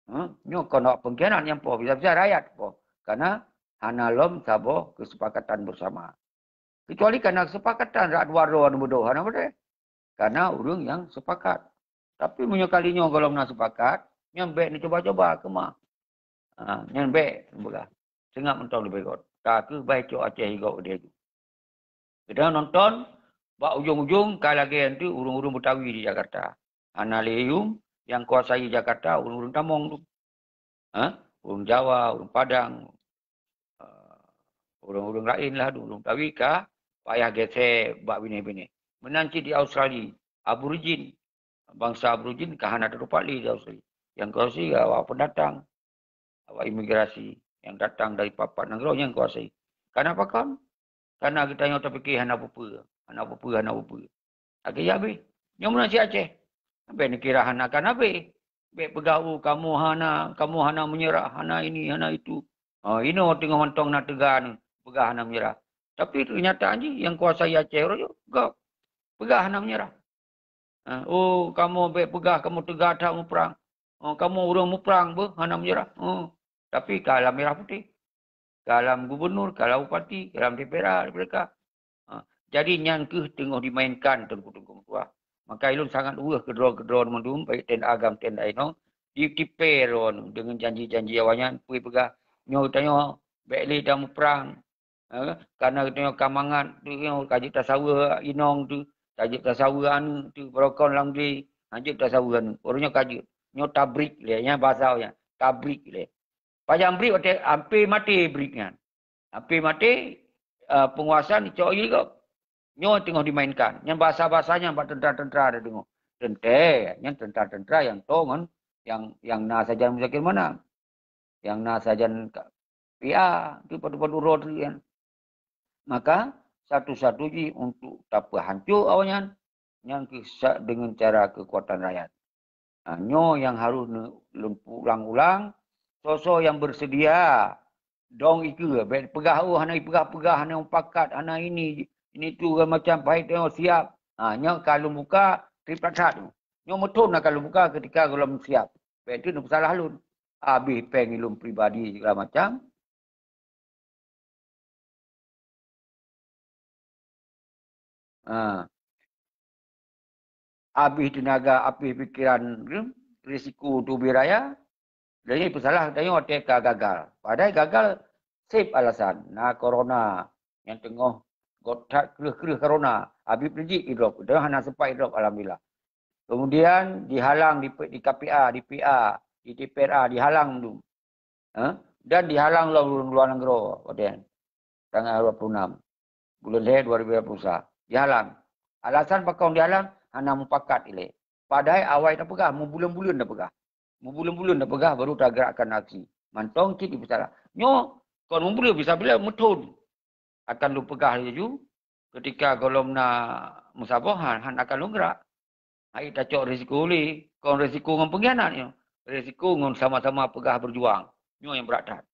Ha, nyoe kon awak pengkhianat nyang poh, bisa-bisa rakyat poh. Kareuna hana lom saboh keusepakatan beusama. Keucuali kareuna keusepakatan rak dua droe nyang beudôh, hana beudôh. Kareuna ureueng nyang sepakat. Tapi meunyoe kali nyoe gohlom na sepakat, nyan bèk neucuba-cuba keumah. Ha, nyan bèk neupeugah. Seungab mantong leubeh göt. Ka kheueh bai cok Aceh igok udeh ju. Geutanyoe nonton, bak ujong-ujong ka lagèe nyan teuk ureueng-ureueng Betawi di Jakarta. Hana lé yum, nyang kuasai Jakarta ureueng-ureueng tamong tu. Ha? Ureueng Jawa, ureueng Padang, eh, ureueng-ureueng laén lah, ureueng Betawi ka payah gèsè bak binéh-binéh. Meunan cit di Australia, Aborigin, bansa Aborigin ka hana teutupat lé di Australia. Nyang kuasai awak pendatang, awak imigrasi nyang datang dari pat-pat nanggroe nyang kuasai. Kareuna pakon? Kareuna geutanyoe tapike hana peue-peue, hana peue-peue, hana peue-peue. Akhé jih habéh. Nyoe meunan si Aceh. Bèk neukira hana kan habéh. Bèk peugah, "Oh, kamoe hana, kamoe hana meunyeurah, hana ini, hana itu." Oh, inoe teungoh mantong na teuga neuh, peugah hana meunyeurah. Tapi keunyataan jih nyang kuasai Aceh uroe nyoe gob. Peugah hana meunyeurah. Ha, oh, kamoe bèk peugah kamoe teuga that muprang. Oh, kamoe ureueng muprang beuh hana meunyeurah. Oh, tapi ka lam merah putéh. Ka lam gubunur, ka lam bupati, ka lam D P R A, D P R K. Ha, jadi nyan kheueh teungoh dimainkan teungku-teungku meutuah. Maka ulôn sangat weueh keu droe-keu droe mandum, baik T N A GAM, T N A inong, ditipèe droe deungon janji-janji awaknyan, peue peugah, "Nyoe tanyoe bèk lé tamuprang." Ha, kareuna geutanyoe ka mangat tu, nyoe ka jeuet tasaweue inong tu, ka jeuet tasaweue aneuk tu, barokon lam glé, ha, jeuet tasaweue aneuk. Uroe nyoe ka jeuet. Nyoe tabrik lé, nyan basa awaknyan, tabrik lé. Pajan brik watèe hampir maté brik nyan. Hampir maté, eh, penguasa ni cok lé gob. Nyoe teungoh dimainkan. Nyan bahasa-bahasa nyan bak tentara-tentara tadeungoe. Teuntèe, nyan tentara-tentara nyang toe ngon nyang, nyang na sajan Muzakir Manaf. Nyang na sajan ka-, P A, tu padub-padub droe tu nyan. Maka, satu-satu jih untuk tapeuhanco awaknyan, nyan keuh sa-, deungon cara keukuatan rakyat. Ha, nyoe nyang harôh ne-, lôn ulang-ulang, soe-soe nyang beuseudia dong ikeue, bèk peugah, "Oh, hana ipeugah-peugah, hana mupakat, hana ini, ini tu, segala macam, pahit nyoe siap." Ha, nyoe ka lôn buka, trip that-that. Nyoe meuthon na ka lôn buka keutika gohlom siap. Bèk tu neupeusalah lôn. Abéh péng lôn pribadi segala macam. Ha. Abéh teunaga, abéh pikeran, risiko teubiet raya. Jadi peusalah tanyoe watèe ka gagal. Padahai gagal seb alasan. Na corona nyang teungoh göt that kreueh-kreueh corona. Habib Rizieq idrop. Teungoh hana sempat idrop, alhamdulillah. Kemudian dihalang di, di K P A, di P A, di D P R A, dihalang dum. Ha? Dan dihalang lom ureueng luwa nanggroe, watèe tanggal dua puluh enam buleuen lhèe dua ribu dua puluh satu. Dihalang. Alasan pakon dihalang? Hana mupakat ilèe. Padahai awai tapeugah, meubuleuen-buleuen tapeugah. Meubuleuen-buleuen tapeugah baru tagerakkan aksi. Mantong cit dipeusalah. Nyoe kon meubuleuen, bisa bila meuthon akan lôn peugah laju, keutika gohlom na meusaboh, han, han akan lôn gerak. Hai tacok risiko lé, kon risiko ngon pengkhianat nyoe. Risiko ngon sama-sama peugah berjuang. Nyoe nyang brat that.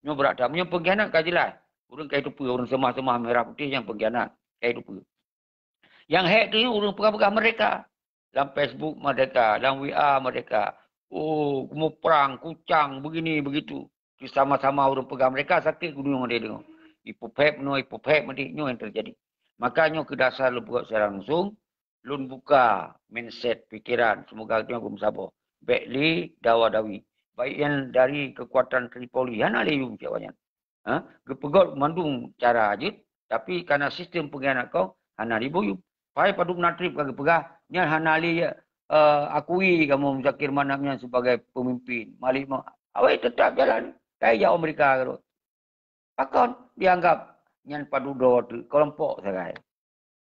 Nyoe brat that. Meunyoe pengkhianat ka jeulaih, ureueng ka jiteupeue, ureueng seumah-seumah merah putih nyang pengkhianat, ka jiteupeue. Nyang hék tu nyoe ureueng peugah-peugah merdeka. Lam Facebook merdeka, lam W A merdeka. Oh, muprang, kucang, begini, begitu. Sama-sama ureueng peugah merdeka, sakét geuduek ngon dia deungoe. Ipeupéb nyoe, ipeupéb meudik, nyoe nyang teujadi. Maka nyoe keu dasar lôn peugah secara langsung, lôn buka mindset, pikeran, semoga geutanyoe beumeusaboh. Bèk lé dawa-dawi. Baik nyan dari keukuatan Tripoli, hana lé yum cit awaknyan. Ha? Geupeugöt mandum cara jeuet, tapi kareuna sistem pengkhianat kong hana lé yum. Padahai padub na trép ka geupeugah, nyan hana lé, eh, akui kamoe Muzakir Manaf nyan sebagai pemimpin. Malik ma-, awai teutap jalan. Kai jak Amerika keudroe. Pakon dianggap nyan padub droe teuk, keulompok sagai.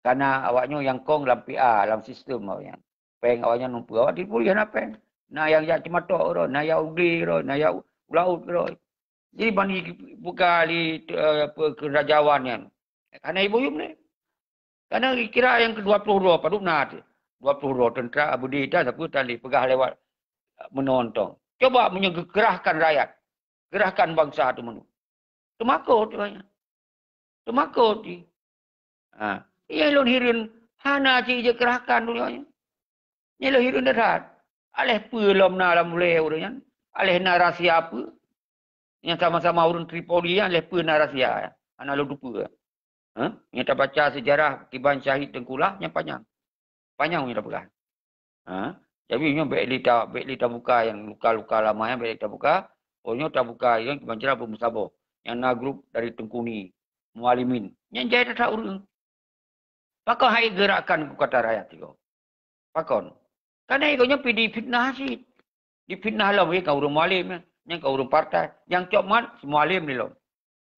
Kareuna awaknyoe nyang kong lam P A, lam sistem awaknyan. Péng awaknyan numpuk, awak Tripoli hana péng. Na nyang jak Cimatok keudroe, na jak U G keudroe, na jak U Laôt keudroe. Jadi ban buka di, eh, apa, keurajawan nyan. Hana lé yum lé. Kareuna kira nyang keu dua ploh droe padub na teuh. Dua ploh droe teuntra, abudi dan sapeue tan lé peugah lewat, eh, meunontong. Coba meunyoe geukeurahkan rakyat, keurahkan bansa tu meunoe. Teumakot awaknyan. Teumakot jih. Ha. Iya lôn hireuen hana cit jeuet keurahkan donya nyoe. Nyoe lôn hireuen that-that. Aléh peue lom na lam ulèe ureueng nyan? Aléh na rahsia peue? Nyang sama-sama ureueng Tripoli nyan aléh peue na rahsia? Hana lôn teupeue. Ha? Nyang tabaca sejarah kiban syahid Teungku Lah nyan panyang. Panyang nyoe tapeugah. Ha? Jadi nyoe bèk lé ta-, bèk lé tabuka nyang luka-luka lama nyan bèk lé tabuka. Oh nyoe tabuka nyang kiban cara beumeusaboh. Nyang na grup dari Teungku Ni, Mualimin. Nyan jai that-that ureueng. Pakon hai geurakan keukuatan rakyat sigoe? Pakon? Kareuna sigoe nyoe pih difitnah cit. Difitnah lom, eh, ka ureueng Mualim, eh. Nyan ka ureueng partai. Nyang cok mangat si Mualim lé lom.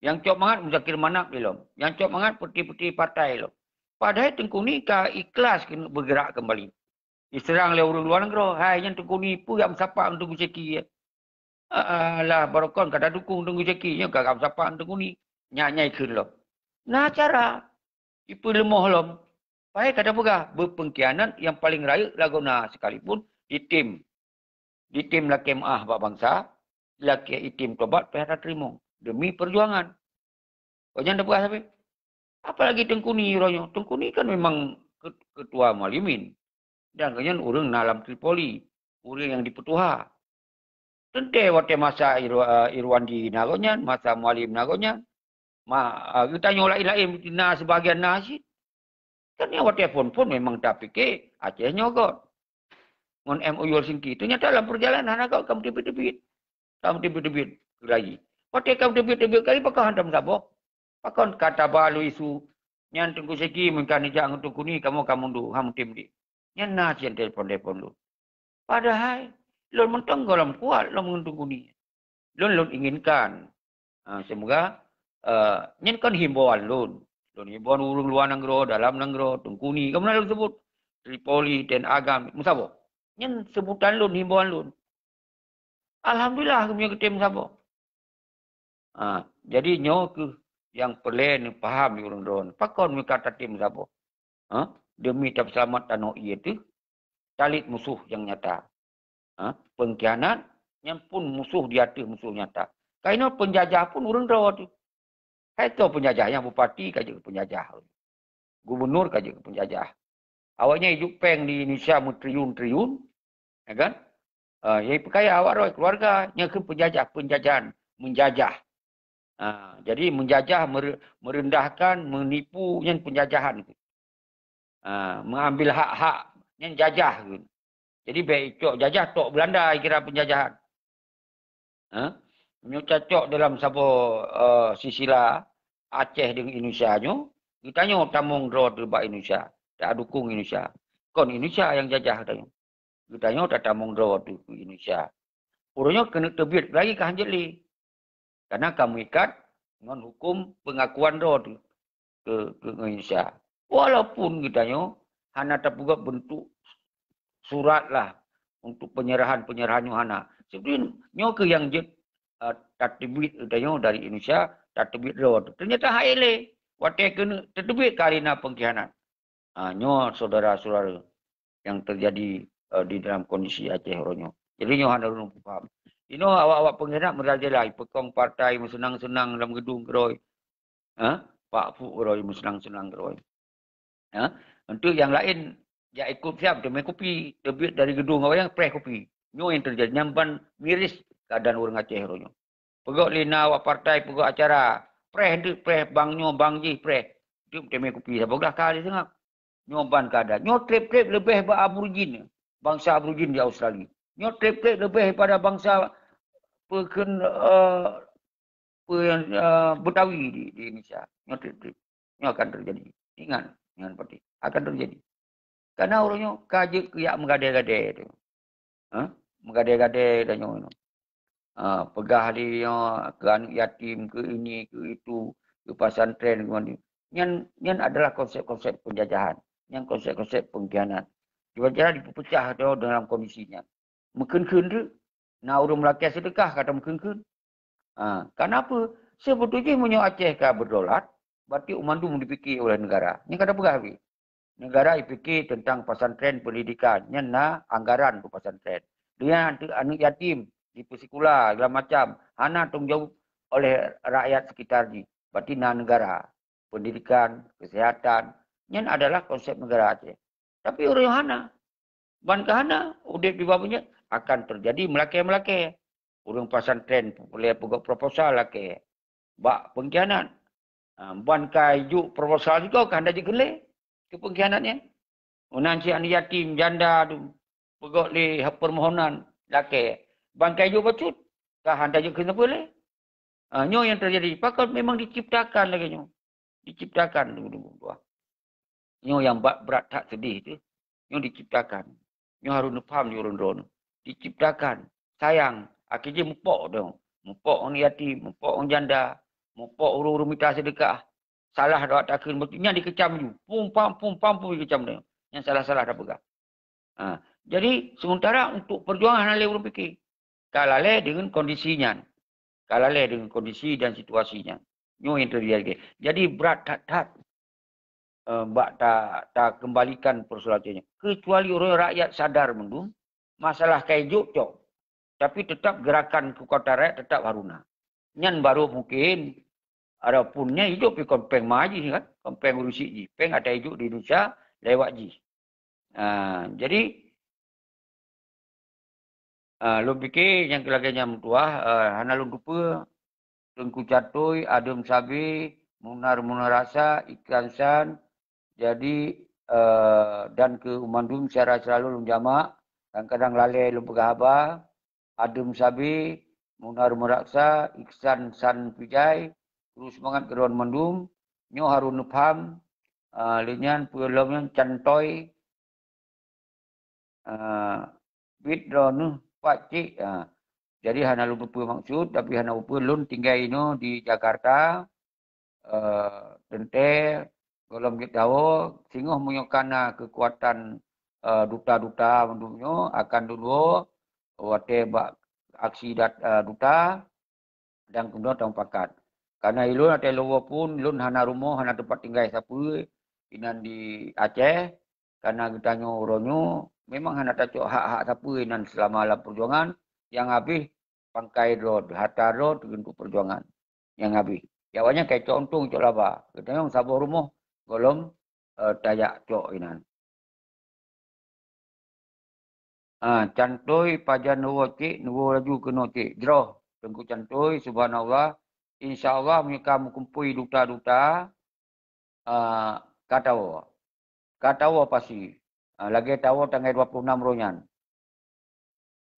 Nyang cok mangat Muzakir Manaf lé lom. Nyang cok mangat peuti-peuti partai lom. Padahai Teungku Ni ka ikhlas keu-, bergerak kembali. Diserang lé ureueng luwa nanggroe. Hai, nyan Teungku Ni peue jak meusapat ngon Teungku Syeki, eh? Alah, barokon ka tadukong Teungku Syeki, nyoe ka meusapat ngon Teungku Ni. Nyan, nyan ikheun lom. Na cara. Ipeuleumoh lom. Padahai ka tapeugah, beupeungkhianat nyang paleng rayeuk lagoena sekalipun ditem. Ditem lakèe meu'ah bak bansa, lakèe item tobat payah tateurimong demi peujuangan. Awaknyan tapeugah sabe. Apalagi Teungku Ni uroe nyoe. Teungku Ni kan memang ke-, ketua Mualimin. Dan gobnyan ureueng na lam Tripoli. Ureueng nyang dipeutuha. Teuntèe watèe masa Irwa-, Irwandi na gobnyan, masa Mualim na gobnyan. Ma-, ah, geutanyoe laén-laén na sibagian na cit. Kan nyang watèe phon-phon memang tapike Aceh nyoe göt. Ngon M O U Helsinki. Teunyata lam peurjalanan hana göt ka meuteubiet-teubiet. Ka meuteubiet-teubiet keulayi. Watèe ka meuteubiet-teubiet keulayi, pakon hantom saboh? Pakon ka taba lôn isu, nyan Teungku Syeki meunyo ka neujak ngon Teungku Ni, kamoe ka mundur, han meutem deh. Nyan na cit telepon-telepon lôn. Padahai lôn mantong gohlom kuat lom ngon Teungku Ni. Lôn, lôn inginkan, ha, semoga Eh, nyan kan himbauan lôn. Lôn himbauan ureuëng luwa nanggroe, dalam nanggroe, Teungku Ni, ka meunan lôn sebut. Tripoli, Ten Agam, meusaboh. Nyan sebutan lôn, himbauan lôn. Alhamdulillah, kami geutem saboh. Ha, jadi nyoe keuh nyang peureulée neupaham di ureuëng droe. Pakon meukat tatem saboh? Ha? Demi tapeuseulamat tanoh ié teuh, talit musoh nyang nyata. Ha? Pengkhianat, nyan pun musoh di ateueh musoh nyata. Kainoe penjajah pun ureuëng droe teuh. Hai toh penjajah, nyang bupati ka jeuet keu penjajah. Gubernur ka jeuet keu penjajah. Awaknyan ijok péng di Indonesia meutriliun-triliun, ya kan? Uh, yang pekaya awak roh keluarga, nyang keu penjajah, penjajahan, menjajah. Uh, jadi menjajah, mere- merendahkan, menipu, nyan penjajahan. Uh, mengambil hak-hak, nyan jajah. Jadi baik cok jajah tok Belanda kira penjajahan. Ha? Nyoe cocok dalam saboh uh, sisila Aceh dengan Indonesia nyoe, geutanyoe tamong droe teuh bak Indonesia, tak dukung Indonesia. Kon Indonesia yang jajah geutanyoe. Geutanyoe tatamong droe teuh keu Indonesia. Ureuëng nyoe keuneuk teubiet lagi ka hanjeuet lé. Karena ka meuikat ngon hukum pengakuan droe teuh keu, keu Indonesia. Walaupun geutanyoe hana tapeugah bentuk surat lah untuk penyerahan-penyerahan nyoe hana. Sebenarnya nyoe keuh yang jeuet uh, tateubiet geutanyoe dari Indonesia, tateubiet droe. Ternyata hai lé, watée keuneuk tateubiet karena pengkhianat. Ha, nyoe saudara-saudara yang terjadi uh, di dalam kondisi Aceh uroe nyoe. Jadi nyoe hana lôn paham. Inoe awak-awak pengkhianat merajalela, peukong partai meuseunang-seunang dalam gedung keudroe. Ha? Pak Fuk keudroe meuseunang-seunang keudroe. Ha? Untuk yang lain, jak ikut siap teumé kupi, teubiet dari gedung awak nyang preh kupi. Nyoe yang terjadi, nyang ban miris keadaan ureuëng Aceh uroe nyoe. Peugok lé na awak partai peugok acara, preh deuek preh bang nyoe bang jih preh. Deuek teumé kupi saboh glah ka lé seungab. Nyoe ban keadaan. Nyoe treb-treb leubeh bak Aborigin, bangsa Aborigin di Australia. Nyoe treb-treb leubeh daripada bangsa peukheun uh, uh, Betawi di, di Indonesia. Nyoe treb-treb. Nyoe akan terjadi. Ingat, ingat pati. Akan terjadi. Karena ureuëng nyoe ka jeuet keu jak meugadée-gadée tu. Ha? Meugadée-gadée dan nyoe. Ha, peugah lé nyoe keu aneuk yatim, keu ini, keu itu, keu pesantren, keu mana. Nyan, nyan adalah konsep-konsep penjajahan. Nyan konsep-konsep pengkhianat. Cuba cara dipecah tu dalam kondisi nyan. Meukeun-keun tu, na ureuëng meulakée seudeukah kata meukeun-keun. Ha, kenapa? Sebetulnya meunyoe Aceh ka berdaulat, berarti mandum dipikir oleh negara. Nyang kata peugah habis. Negara dipikir tentang pesantren pendidikan, nyan na anggaran untuk pesantren. Dengan aneuk yatim, dipeusikula, segala macam, hana tanggung jawab oleh rakyat sekitar jih. Berarti na negara, pendidikan, kesehatan, nyan adalah konsep negara Aceh. Tapi ureuëng hana. Ban ka hana, udeb di bawah nyan akan terjadi meulakée-meulakée. Ureuëng pesantren populer peugok proposal lakée bak pengkhianat. Ha, ban ka ijok proposal juga ka hana jikheun lé keu pengkhianat nyan. Unan si aneuk yatim, janda tu, peugok lé permohonan lakée. Ban ka ijok bacut, ka hana jikheun sapeue lé. Ha, nyoe yang terjadi. Pakon memang diciptakan lagée nyoe. Diciptakan dulu-dulu. Nyoe nyang ba-, brat that seudeh teuh. Nyoe diciptakan. Nyoe harôh neupaham di ureuëng droeneuh. Diciptakan. Sayang, akhé jih mupok dong. Mupok ureuëng yatim, mupok ureuëng janda, mupok ureuëng-ureuëng mita seudeukah. Salah dawat takheun, nyan dikecam ju. Pum pam, pum pam, pum dikecam dong. Nyan salah-salah tapeugah. Ha. Jadi, sementara untuk perjuangan hana lé ureuëng pike. Ka lalée deungon kondisi nyan. Ka lalée deungon kondisi dan situasi nyan. Nyoe yang terjadi. Jadi, brat that-that. Eh, bak ta, ta kembalikan persoalan nyan. Kecuali ureuëng rakyat sadar mandum, masalah ka ijok cok. Tapi tetap gerakan kekuatan rakyat tetap haruna. Nyan baru mungkin, adapun nyan ijok pi kon péng ma jih kan, kon péng urusi jih. Péng ata ijok di Indonesia lewat jih. Ha, jadi, ha, lôn pike nyang keu lagée nyan meutuah, ha, hana lôn tupeue, Teungku Catoi, Adem Sabe, Munar Munar Rasa, Ikan San, jadi, eh, dan keu mandum syedara-syedara lôn jamak, kadang-kadang lalée lôn peugah haba, Adem Sabe, Munar Munar Rasa, Iksan San Pijai, kru seumangat keudroe mandum, nyoe harôh neupaham, eh, lé nyan peue lom nyan cantoi, ah, bit droeneuh pat cit, ah. Jadi hana lôn tupeue maksud, tapi hana tupeue lôn tinggai inoe di Jakarta. eh, teuntée gohlom jeuet tawoe, singoh meunyoe kana keukuatan, eh, duta-duta mandum nyoe akan dudoe watée bak aksi dat-, eh, duta dan keumudian tamupakat. Kana ilôn watée lôn woe phon, lôn hana rumoh, hana teumpat tinggai sapeue inan di Aceh, kana geutanyoe uroe nyoe memang hana tacok hak-hak sapeue inan seulama lam peujuangan, nyang habéh pangkai droe, hareuta droe teugeuntuk peujuangan nyang habéh. Awaknyan ka cok untông, cok laba. Geutanyoe saboh rumoh gohlom, eh, tajak cok inan. Ah, Cantoi pajan neuwoe cik, neuwoe laju keunoe cik. Jroh, Teungku Cantoi, subhanallah. Insya Allah meunyoe ka meukumpôi duta-duta, ah, ka tawoe. Ka tawoe pasi. Ah, lagée tawoe tanggai dua puluh enam uroe nyan.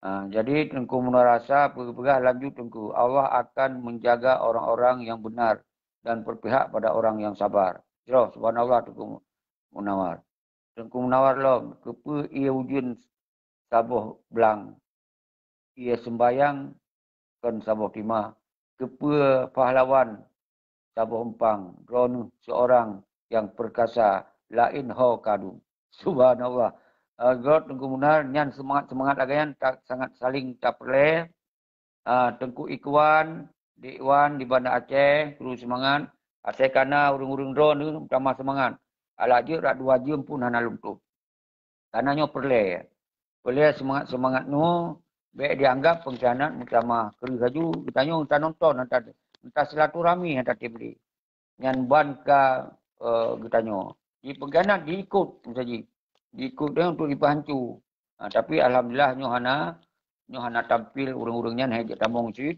Ah, jadi Teungku Munawar rasa peugah lanjut Teungku, Allah akan menjaga orang-orang yang benar dan berpihak pada orang yang sabar. Jroh, subhanallah Teungku Munawar. Teungku Munawar lom, keupeue ie ujeuen saboh blang, ie seumbayang kon saboh timah, keupeue pahlawan saboh umpang, droeneuh seurang nyang peurkasa, laén ho kadum. Subhanallah. Eh, gohlom Teungku Munawar, nyan seumangat-seumangat lagée nyan ta-, sangat saling tapeureulée. Ah, Teungku Ikwan, Dek Wan di Banda Aceh, kru seumangat. Asai kana ureuëng-ureuëng droeneuh meutamah seumangat. Alah jeuet rot dua jeuem phon hana lôn tôb. Kana nyoe peureulée. Peureulée seumangat-seumangat nyoe bék dianggap peungkhianat meutamah kreueh laju. Geutanyoe tanonton, hana ta-, hana tasilaturahmi, hana tatem lé. Nyan ban ka, eh, geutanyoe. Di peungkhianat diikot meusaji. Diikot nyan untuk jipeuhanco. Ha, tapi alhamdulillah nyoe hana, nyoe hana tampil ureuëng-ureuëng nyan, hai jeuet tamong cit.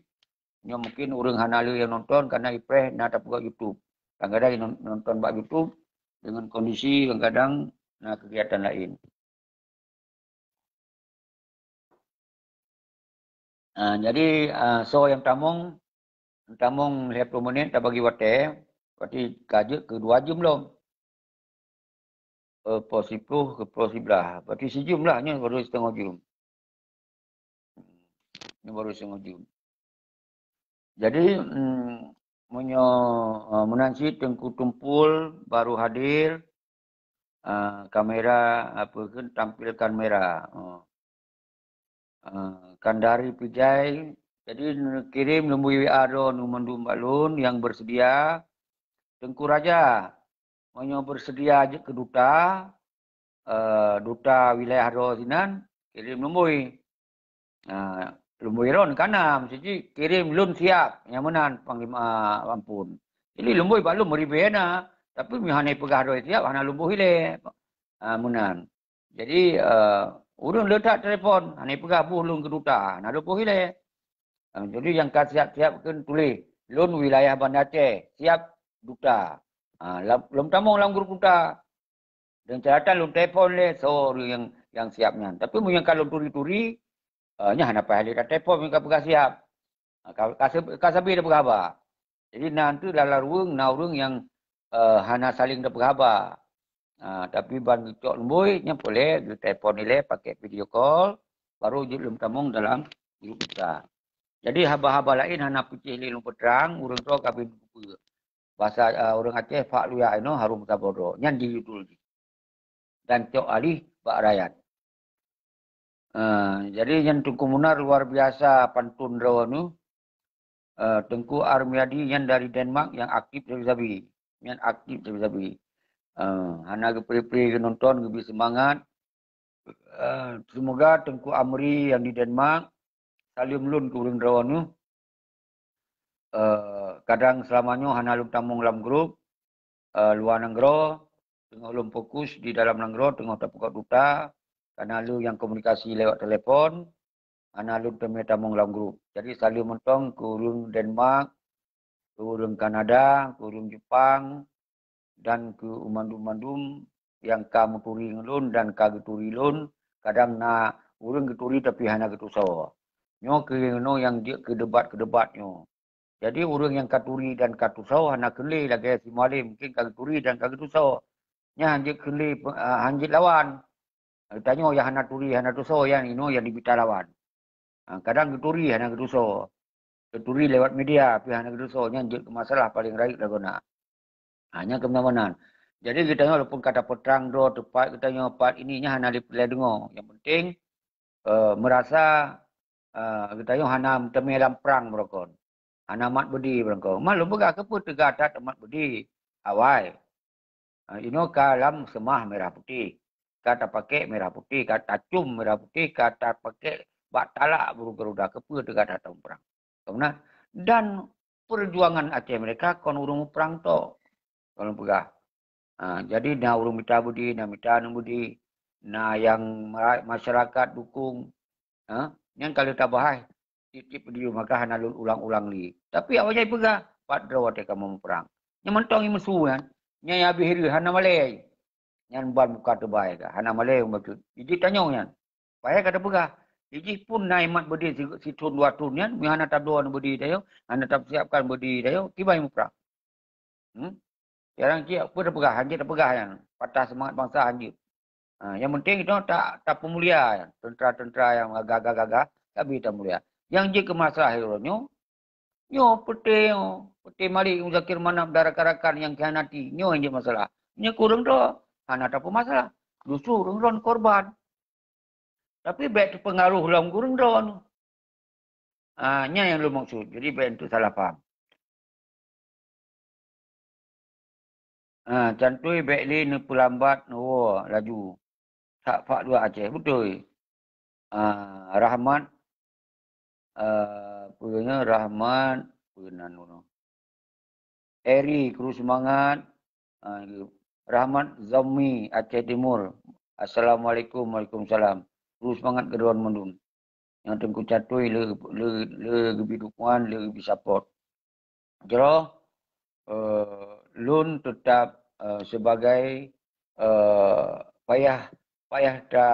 Nyoe mungkin ureuëng hana le nyang nonton karena ipreh na tapeugah YouTube. Kadang-kadang non-, nonton bak YouTube dengan kondisi kadang-kadang na kegiatan lain. Ah, jadi, ah, soe nyang tamong, tamong lhée ploh menit tabagi watée, berarti ka jeuet keu dua jeuem lom. Eh, poh siploh keu poh siblaih, berarti sijeuem lah, nyoe baru siteungoh jeuem. Nyoe baru siteungoh jeuem. Jadi, mm, meunyoe, eh, meunan cit Teungku Tumpul baru hadir, eh, kamera, apa kheun, tampilkan kamera. Oh. Eh, Kandari Pijai, jadi neukirém lumbôi W A droeneuh mandum bak lôn nyang beuseudia. Teungku Raja, meunyoe beuseudia jeuet keu duta, eh, duta wilayah droe sinan, kirém lumbôi. Ah, lumbôi droeneuh kana, meusti kirém lôn siab, nyang meunan Panglima Ampon. Jadi lumbôi bak lôn meuribée na, tapi meunyoe hana peugah droe siab, hana lôn boh ilée. Ah, meunan. Jadi, eh, ureuëng le that telepon, hana peugah boh lôn keu duta, hana lôn boh ilée. Ah, jadi nyang ka siab-siab kheun tuléh, lôn wilayah Banda Aceh, siab duta. Ah, lam, lom tamong lam grup duta. Dan catatan lôn telepon lé soe ureuëng nyang, nyang siab nyan. Tapi meunyoe ka lôn turi-turi, eh, nyan hana payah lé tatelepon meunyoe ka peugah siab. Ah, ka, ka, se-, ka sabe tapeugah haba. Jadi na teuh lam larueng na ureuëng nyang, eh, hana saléng tapeugah haba. Ah, tapi ban geucok lumbôi, nyan peureulée geutelepon ilée pakai video call, baru jeuet lom tamong dalam grup kita. Jadi haba-haba laén hana peucéh lé lôn peutrang, ureuëng droe ka beuet peue. Basa, eh, ureuëng Aceh, fak luya inoe harôm saboh droe. Nyan jijudul jih. Dan cok aléh bak rakyat. Eh, jadi nyan Teungku Munar luar biasa pantôn droeneuh. Eh, Teungku Armiadi nyan dari Denmark nyang aktif sabe-sabe. Nyan aktif sabe-sabe. Eh, hana geupri-pri geunonton, geubri seumangat. Eh, seumoga Teungku Amri nyang di Denmark saleuem lôn keu ureuëng droeneuh. Eh, kadang seulama nyoe hana lôn tamong lam grup, eh, luwa nanggroe, teungoh lôn fokus di dalam nanggroe, teungoh tapeugöt duta, kana lôn nyang komunikasi lewat telepon, hana lôn teumé tamong lam grup. Jadi saleuem mantong keu ureuëng Denmark, keu ureuëng Kanada, keu ureuëng Jepang, dan keu mandum-mandum nyang ka meuturi ngon lôn dan ka geuturi lôn, kadang na ureuëng geuturi tapi hana geutusoe. Nyoe keuh inoe nyang jeuet keu debat-keudebat nyoe. Jadi ureuëng nyang ka turi dan ka tusoe hana kheun lé lagée si Mualem, mungken ka geuturi dan ka geutusoe. Nyan han jeuet kheun lé pe-, ah, han jeuet lawan. Tanyoe nyang hana turi, hana tusoe, nyan inoe nyang dimita lawan. Ha, kadang geuturi hana geutusoe. Geuturi lewat media pih hana geutusoe, nyan jeuet keu masalah paleng rayeuk lagoe na. Ha, nyan keumeunamanan. Jadi geutanyoe walaupun ka tapeutrang droe teupat geutanyoe pat ini nyan hana lipeureulée deungoe. Yang penting, eh, meurasa, eh, geutanyoe hana meuteumé lam prang beurokon. Hana mat beudi beurokon. Malum peugah keupeue teuga that mat beudi awai. Ha, inoe ka lam seumah merah putih. Ka tapakée merah putih, ka tacum merah putih, ka tapakée bak talak burung garuda keupeue teuga that muprang. Keumeunang dan perjuangan Aceh Merdeka kon ureuëng muprang tok. Kalau peugah. Ha, jadi na ureuëng mita beudi, na mita aneuk beudi, na yang ma- masyarakat dukung. Ha, nyan kalau tabahas tieb-tieb video maka hana lôn ulang-ulang lé. Tapi awak jai peugah, pat droe watée kamoe muprang. Nyan mantong meusu nyan, nyan habéh reuh hana malée. Nyan ban muka teubai ka, hana malée bacut. Jih tanyong nyan. Payah ka tapeugah. Jih pun na imat beudi si- sithon dua thon nyan, meu hana tabloe beudi tayo, hana tapeusiapkan beudi tayo, kiban muprang. Hmm? Jarang cit apa tapeugah, hanjeuet tapeugah nyan. Patah semangat bansa hanjeuet. Ha, yang penting kita tak tapeumulia tentera-tentera yang gagah-gagah, tapi tamulia. Yang jeuet keu masalah uroe nyoe, nyoe peuté nyoe, peuté Malik Muzakir Manaf dan rakan-rakan yang khianati, nyoe yang jeuet masalah. Nyoe kureueng droe, hana tapeumasalah. Justru ureuëng droe korban. Tapi bék teupeungaruh lom gureueng droe. Ah, nyan nyang lôn maksud. Jadi bék enteuk salah paham. Ah, cantui bék lé neupeulambat neuwoe laju. Sak pak dua Aceh, beutôi. Ah, Rahmat, ah, peue nyoe, Rahmat, peue nan unoe. Eri, kru seumangat. Ah, Rahmat Zaumi, Aceh Timur. Assalamualaikum, waalaikumsalam. Kru seumangat keu droe mandum. Nyang Teungku Cantui le, le, le geubi dukungan, le geubi support. Jroh, eh, lôn teutap, eh, sebagai, eh, payah, payah ta,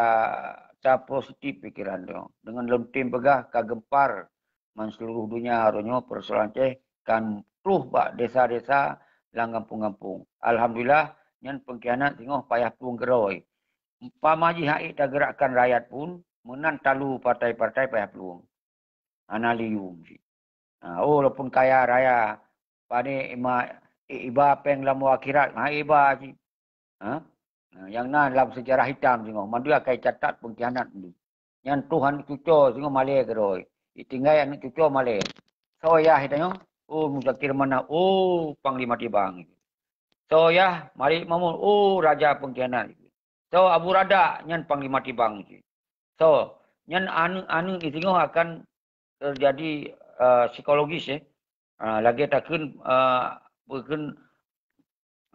ta positif pikeran nyoe. Deungon lôn tem peugah ka geumpar man seuluruh donya uroe nyoe peusoalan Aceh kan troh bak desa-desa lam gampông-gampông. Alhamdulillah, nyan peungkhianat singoh payah plueng keudroe. Umpama jih hak ék tageurakkan rakyat pun, meunan talu partai-partai payah plueng. Hana liyum cit. Ha, oh, walaupun kaya raya, pane ima, i- iba péng lam akhirat, ha, iba cit. Ha? Ha, nyang na lam sejarah hitam singoh, mandua akai catat peungkhianat mandum. Nyan Tuhan cuco singoh malée keudroe. Itinggai aneuk cuco malée. Soe yah tanyoe? Oh, Muzakir Manaf. Oh, Panglima Tibang. Soe yah? Malik Mahmud. Oh, raja peungkhianat. Soe Abu Radak? Nyan Panglima Tibang. Soe? Nyan aneuk-aneuk singoh akan terjadi, eh, psikologis, eh. Ah, lagée takheun, eh, peukheun,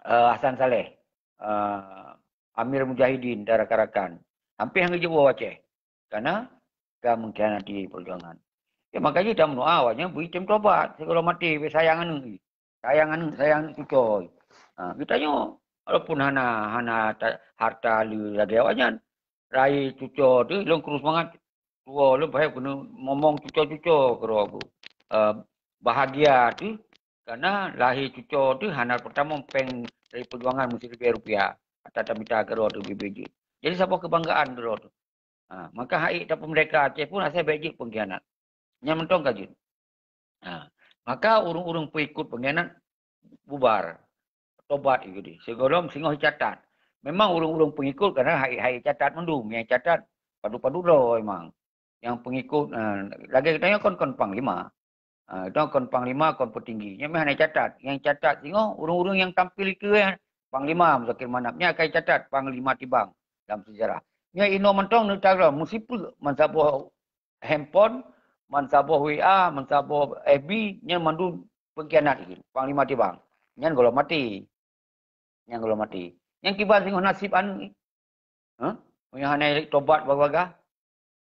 eh, Hasan Saleh, eh, Amir Mujahidin dan rakan-rakan. Hampir hana geujeuet woe Aceh. Karena ka mengkhianati perjuangan. Ya, makanya kita meudoa awaknyan beri tem tobat. Sigohlom maté, beu sayang aneuk. Sayang aneuk, sayang aneuk cuco. Ha, geutanyoe, walaupun hana, hana ta- harta le lagée awaknyan, lahé cuco teuh, lôn kru seumangat. Tuwo lôn payah keuneuk momong cuco-cuco keudroe ku. Eh, bahagia teuh, karena lahé cuco teuh hana peutamong péng dari perjuangan meusireubée rupiah. Ata tamita keudroe teuh bibit jeuet. Jadi saboh keubanggaan keudroe teuh. Ha, maka hak ék tapeumerdeka Aceh pun asai bék jeuet peungkhianat. Nyan mantong ka jeuet. Ha, maka ureuëng-ureuëng pengikut peungkhianat bubar. Tobat ikudi. Sigohlom singoh icatat. Memang ureuëng-ureuëng pengikut karena hai hai catat mandum, nyang catat padu-padu droe memang. Yang pengikut, eh, lagée geutanyoe kon kon panglima. Ah, itu kon panglima, kon petinggi. Nyang meuhana catat. Yang catat singoh ureuëng-ureuëng yang tampil keu panglima Muzakir Manaf. Nyan akai catat panglima Tibang dalam sejarah. Nyan inoe mantong neutagam meusipeuk mansaboh handphone, mansaboh W A, mansaboh F B, nyan mandum pengkhianat ikheun. Panglima Tibang. Nyan gohlom maté. Nyang gohlom maté. Nyang kiban singoh naseb aneuk. Hah? Meunyoe hana tobat bagah-bagah,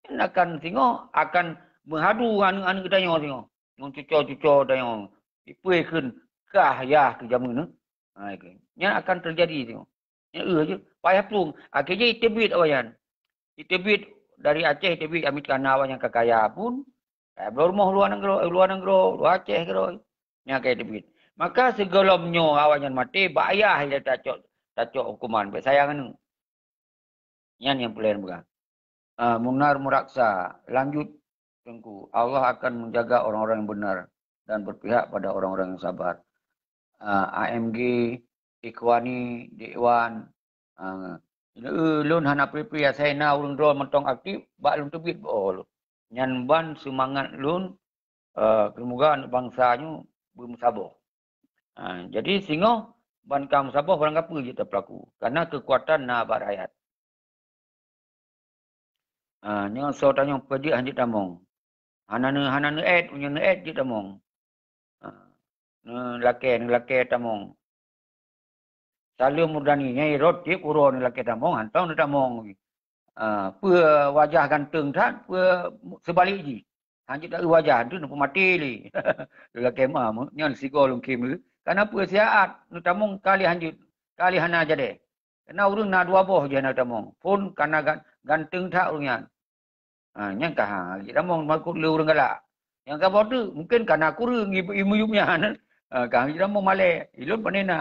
nyan akan singoh akan meuhadu aneuk-aneuk tanyoe singoh. Ngon cuco-cuco tanyoe. Ipeu kheun kah yah keu jameun. Ha, nyan akan terjadi singoh. Nyan eu je. Payah plueng. Akhé jih iteubiet awaknyan. Iteubiet dari Aceh, iteubiet amit kana awaknyan ka kaya pun. Kaya bloe rumoh luwa nanggroe, luwa nanggroe, luwa Aceh keudroe. Nyan kaya iteubiet. Maka sigohlom nyoe awaknyan maté, bak yah ilée tacok, tacok hukuman. Bék sayang aneuk. Nyan nyang peureulée peugah. Ah, Munar Muraksa, lanjut Teungku. Allah akan menjaga orang-orang yang benar dan berpihak pada orang-orang yang sabar. Ah, A M G, Ikhwani di Iwan. Ha, lôn hana pri-pri asai na ureuëng droe mantong aktif, bak lôn teubiet bak lôn. Nyan ban seumangat lôn, eh, seumoga aneuk bansa nyoe beumeusaboh. Ha, jadi singoh ban ka meusaboh barang kapeue jeuet tapeulaku, karena keukuatan na bak rakyat. Ha, nyoe soe tanyoe peujeuet hanjeuet tamong. Hana neu-, hana neuet, meunyoe neuet jeuet tamong. Ha, neulakée, neulakée tamong. Saleuem Murdani, nyang rot tiep uroe neulakée tamong, hantom neutamong. Ha, peue wajah ganteng that, peue seubalek jih. Hanjeuet taeu wajah, tu neupeumaté lé. Lôn lakée ma, nyan sigoe lôn khém lé. Kana peue siat neutamong ka lheueh hanjeuet, ka lheueh hana jadi. Kana ureuëng na dua boh jih na tamong. Phon kana gan-, ganteng that ureuëng nyan. Ha, nyan ka ha, jitamong makot lé ureuëng galak. Nyang saboh tu mungkin kana kureueng ibu imeuyup nyan. Ha, ka jitamong malée. Ilôn pane na.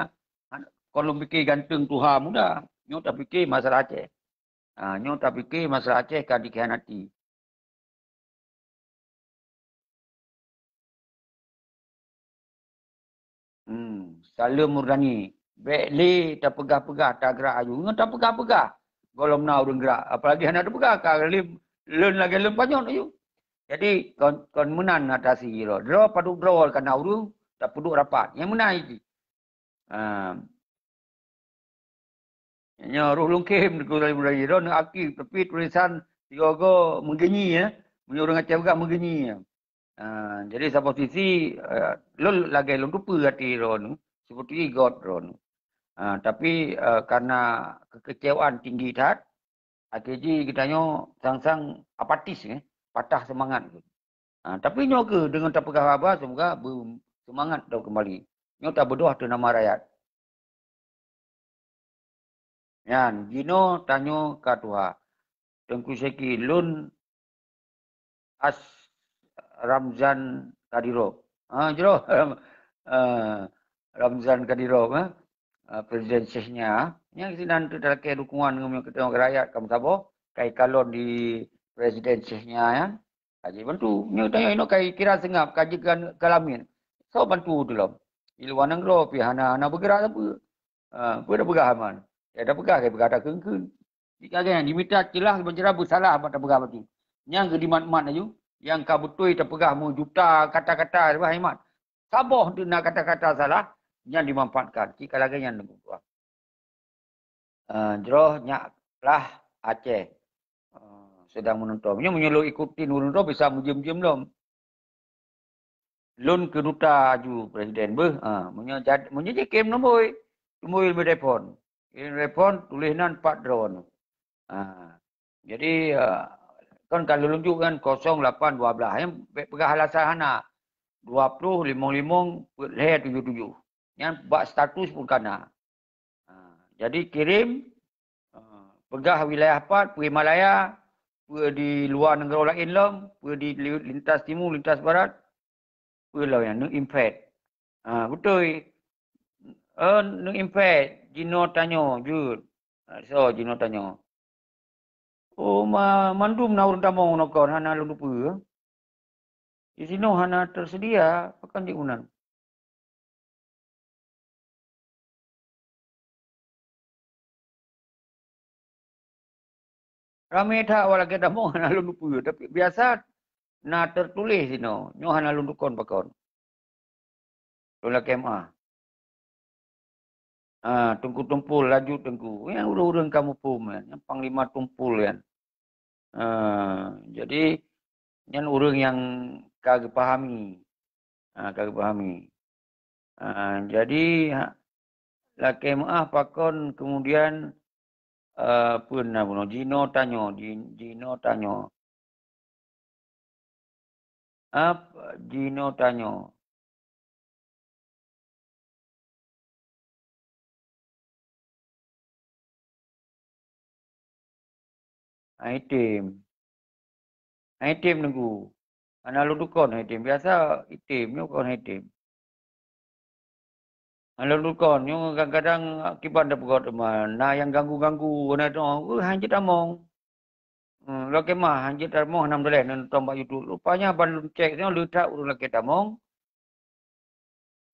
Kon lôn pike ganteng tuha muda. Nyoe tapike masalah Aceh. Ha, nyoe tapike masalah Aceh ka dikhianati. Hmm, Saleuem Murdani, bék lé tapeugah-peugah tagrak aju. Ngon tapeugah-peugah gohlom na ureuëng grak, apalagi hana tapeugah ka lé lôn lagée lôn panyöt aju. Jadi kon, kon meunan atasi droe. Droe padub droe kana ureuëng tapeuduek rapat. Nyang meunan cit. Ha. Nyoe roh lungkem di Kuala Lumpur droe aktif, tapi tulisan sigoe-goe meugeunyi, ya. Meunyoe ureuëng Aceh peugah meugeunyi, ya. Ha, jadi saboh sisi, eh, lôn lagée lôn tupeue até droeneuh, seperti igot droeneuh. Ha, tapi, eh, karena kekecewaan tinggi that, akhé jih geutanyoe sang-sang apatis, eh, patah seumangat. Ha, tapi nyoe keuh deungon tapeugah haba, semoga beuseumangat droe keumbali. Nyoe tabeudôh ateueh nama rakyat. Nyan, jinoe tanyoe ka tuha. Teungku Syeki, lôn As Ramzan Kadyrov. Ha, jroh. Eh, Ramzan Kadyrov, eh. Eh, Presiden Chechnya. Nyang sinan teutalakée dukungan ngon meunyoe keuteueng rakyat ka meusaboh, ka ikalon di Presiden Chechnya nyan. Ka jibantu. Nyoe tanyoe inoe ka ikira seungab, ka jeuet keu lamin. Soe bantu tulom? Di luwa nanggroe pih hana, hana beugerak sapeue. Ha, peue tapeugah aman? Ya tapeugah, tapeugah takheun-kheun. Jika gata nyang jimita ceulah, beusalah bak tapeugah batu. Nyang geudimat-mat laju, nyang ka beutôi tapeugah meujuta kata-kata, tapeugah imat. Saboh teuk na kata-kata salah, nyan dimanfaatkan. Cit ka lagée nyan teungku tuha. Eh, jroh nyak lah Aceh. Eh, sedang menonton. Meunyoe, meunyoe lôn ikutin ureuëng droe bisa meujeuem-jeuem lom. Lôn keu duta aju presiden beuh. Ha, meunyoe jad-, meunyoe jikem numboi, tumboi leubeh telepon. Kirim telepon, tuléh nan pat droeneuh. Ha, jadi, eh, kan ka lôn unjuk kan kosong lapan dua belas. Nyan bék peugah alasan hana. Dua ploh limong limong peuet lhée tujoh tujoh. Nyan bak status pun ka na. Ha, jadi kirim, ha, peugah wilayah pat, peue Malaya, peue di luwa nanggroe laén lom, peue di li-, lintas timu, lintas barat, peue lom nyan, neuinvite. Ha, beutôi. Eh, neuinvite, jinoe tanyoe, jeuet. Ha, soe jinoe tanyoe? Oh, ma-, mandum na ureuëng tamong nokon, hana lôn tupeue. Di sinoe hana tersedia, pakon jeuet meunan. Ramé that awak lagée tamong hana lôn tupeue, tapi biasa na teutuléh sinoe, nyoe hana lôn tukon pakon. Lôn lakée meuáh. Ah, Teungku Tumpul, laju Teungku. Nyang ureuëng-ureuëng ka muphom nyan, nyang Panglima Tumpul nyan. Ah, jadi, nyan ureuëng nyang ka geupahami. Ah, ka geupahami. Ah, jadi, ha, lakée meuáh pakon kemudian, eh, peue na bunoe, jinoe tanyoe, ji-, jinoe tanyoe. Ap, jinoe tanyoe. Hai tem. Hai tem Teungku. Hana lôn tukon hai tem. Biasa item, nyoe kon hai tem. Hana lôn tukon, nyoe kadang-kadang kiban tapeugah teuma, na nyang ganggu-ganggu, na tu, uh, hanjeuet tamong. Hmm, lôn lakée meuáh, hanjeuet tamong hana meudaleh, nonton bak YouTube. Rupanya ban lôn cek nyoe le that ureuëng lakée tamong.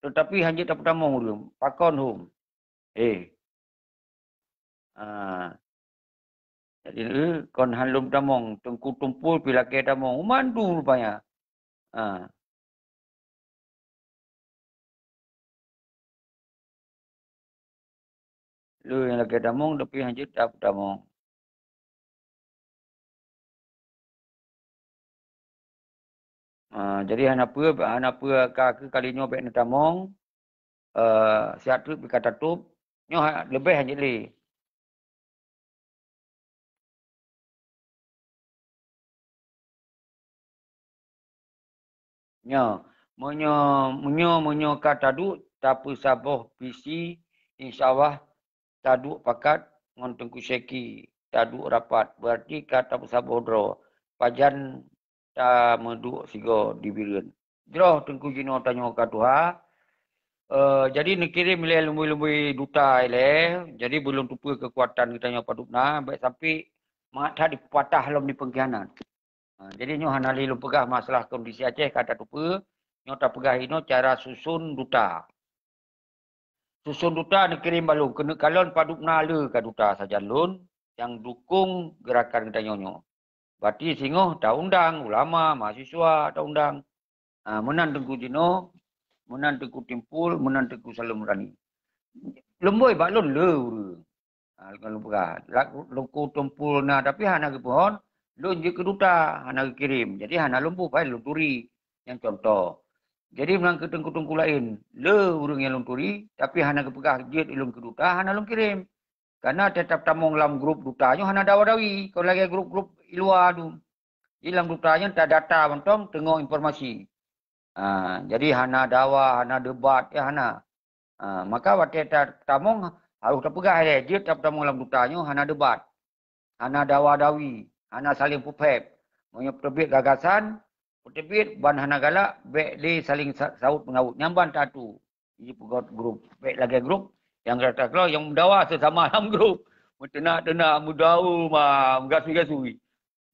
Tetapi hanjeuet tapeutamong ureuëng. Pakon hom? Eh. Ha. Jadi, eh, kon han lom tamong, Teungku Tumpul pi lakée tamong. Mandum rupanya. Ha. Le nyang lakée tamong, tapi han jeuet tamong. Ah, jadi hana peue, hana peue ka keu kali nyoe bék neutamong, eh, siat treuk pih ka tatôb, nyoe ha-, leubeh han jeuet lé. Nyoe, meunyoe, meunyoe, meunyoe ka taduek tapeusaboh visi, insya Allah taduek pakat ngon Teungku Syeki, taduek rapat, beurati ka tapeusaboh droe. Pajan tameuduek sigoe di Bireuen. Jroh Teungku jinoe tanyoe ka tuha. Eh, jadi neukirém lé lumbôi-lumbôi duta ilée. Jadi beu lôn teupeue keukuatan geutanyoe padub na, bék sampai mangat that dipatah lom di peungkhianat. Ha, jadi nyoe hana lé lôn peugah masalah kondisi Aceh ka tateupeue, nyoe tapeugah inoe cara susun duta. Susun duta neukirém bak lôn, keuneuk kalon padub na le ka duta sajan lôn nyang dukong geurakan geutanyoe nyoe. Berarti singoh taundang ulama, mahasiswa taundang. Ha, meunan Teungku jinoe, meunan Teungku Timpul, meunan Teungku Salom Rani. Lumbôi bak lôn le ureuëng. Ha, lôn peugah, lak-, Teungku Tumpul na, tapi hana geupeuhon, lôn jeuet keu duta, hana geukirém. Jadi hana lôn buet, lôn turi. Nyang contoh. Jadi meunan keu teungku-teungku laén, le ureuëng nyang lôn turi, tapi hana geupeugah jeuet ulôn keu duta, hana lôn kirém. Karena teutap tamong lam grup duta nyoe hana dawa-dawi, kon lagée grup-grup i luwa tu. Di lam duta nyan tadata mantong teungoh informasi. Ha, jadi hana dawa, hana debat, ya hana. Ha, maka watée ta-, tamong harôh tapeugah ilée, jeuet tatamong lam duta nyoe hana debat, hana dawa-dawi, hana saléng peuphép. Meunyoe peuteubiet gagasan, peuteubiet ban hana galak, bék lé saléng sa-, saut meungaut. Nyan ban tatu. Jipeugot grup, bék lagée grup nyang gata keudroe nyang meudawa seusama lam grup. Meuteunak-teunak, meudawa ma, meugasui-gasui.